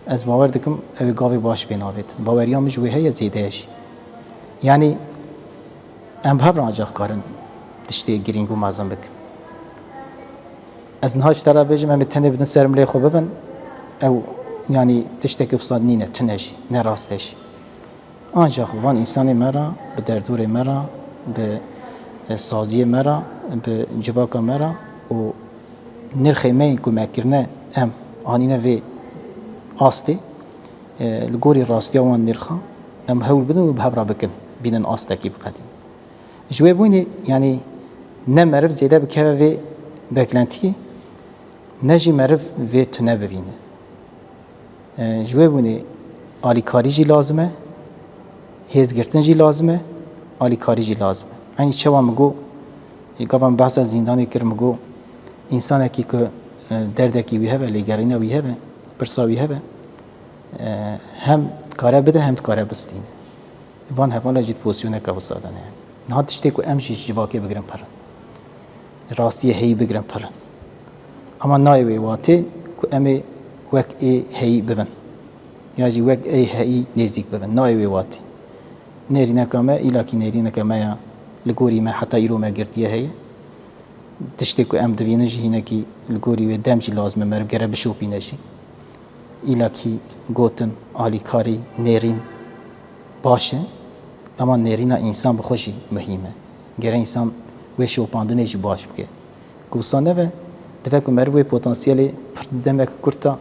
ez bawer dikim ew ê gavê baş pê navêt. Baweriya min ji wê heye zêde ye jî. Yanî em bi hev re ancax karin tiştê girîng û mezin bikin. Ez niha ji te re bêjim, em ê tenê bidin ser milê xwe bibin, ew, yanî, tiştekî wisa nîne, tune jî, ne rast e jî. Ancax van însanê me re, bi derdorê me re, bi, e, saziyê me re, bi civaka me re û nirxê me yên ku me kirine, em anîne vê astê, e, li gorî rastiya wan nirxa, em hewl bidin û bi hev re bikin, bînin astekî biqedînin. Ji wê bûnê, yanî ne meriv zêde bikeve vê beklentiyê, ne jî meriv vê tune bivîne. E, ji wê bûnê alîkarî jî lazim e, hêzgirtin jî lazim e, alîkarî jî lazim e. Eynî çawa min got, gava min behsa zîndanê kir, min got, însanekî ku, e, derdekî wî hebe, lêgerîna wî hebe, pirsa wî hebe, e, hem dikare bide, hem dikare bistîne. Van hevala jî di pozisyoneke wisa de ne. Niha tiştê ku em jî ji civakê bigirin pir in. Rastiyê heyî bigirin pir in. Ama nayê wê watê ku em ê wek ê heyî bibin. Ya jî wek ê heyî nêzîk bibin. Nayê wê watê. Nêrîneka me, îlakî nêrîneke me ya li gorî me heta îro me girtiye heye. Tiştê ku em divînin jî hinekî li gorî wê dem jî lazim e, meriv gere bişopîne jî. Îlakî gotin, alîkarî, nêrîn baş e, ema nêrîna însan bi xwe jî muhîm e. Gere însan wê şopandinê jî baş bike. Ku wisa nebe, dibe ku meriv wê potansiyelê pir di demek kurt de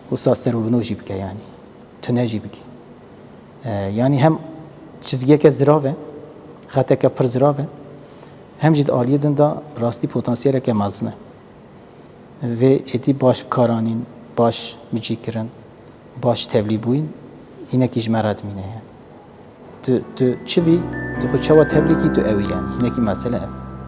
wisa ser û bino jî bike, yanî tune jî bike. E, yanî hem çizgiyeke zirav e, xeteke pir zirav e, hem jî di aliyê din de bi rastî potansiyeleke mezin e. Vê êdî baş bi kar anîn, baş bi cî kirin, baş tevlî bûyîn, hinekî ji me re dimîne, yanî. Tu, tu çi bî, tu xwe çawa tevlî kî, tu ew î, yanî. Hinekî mesele ew.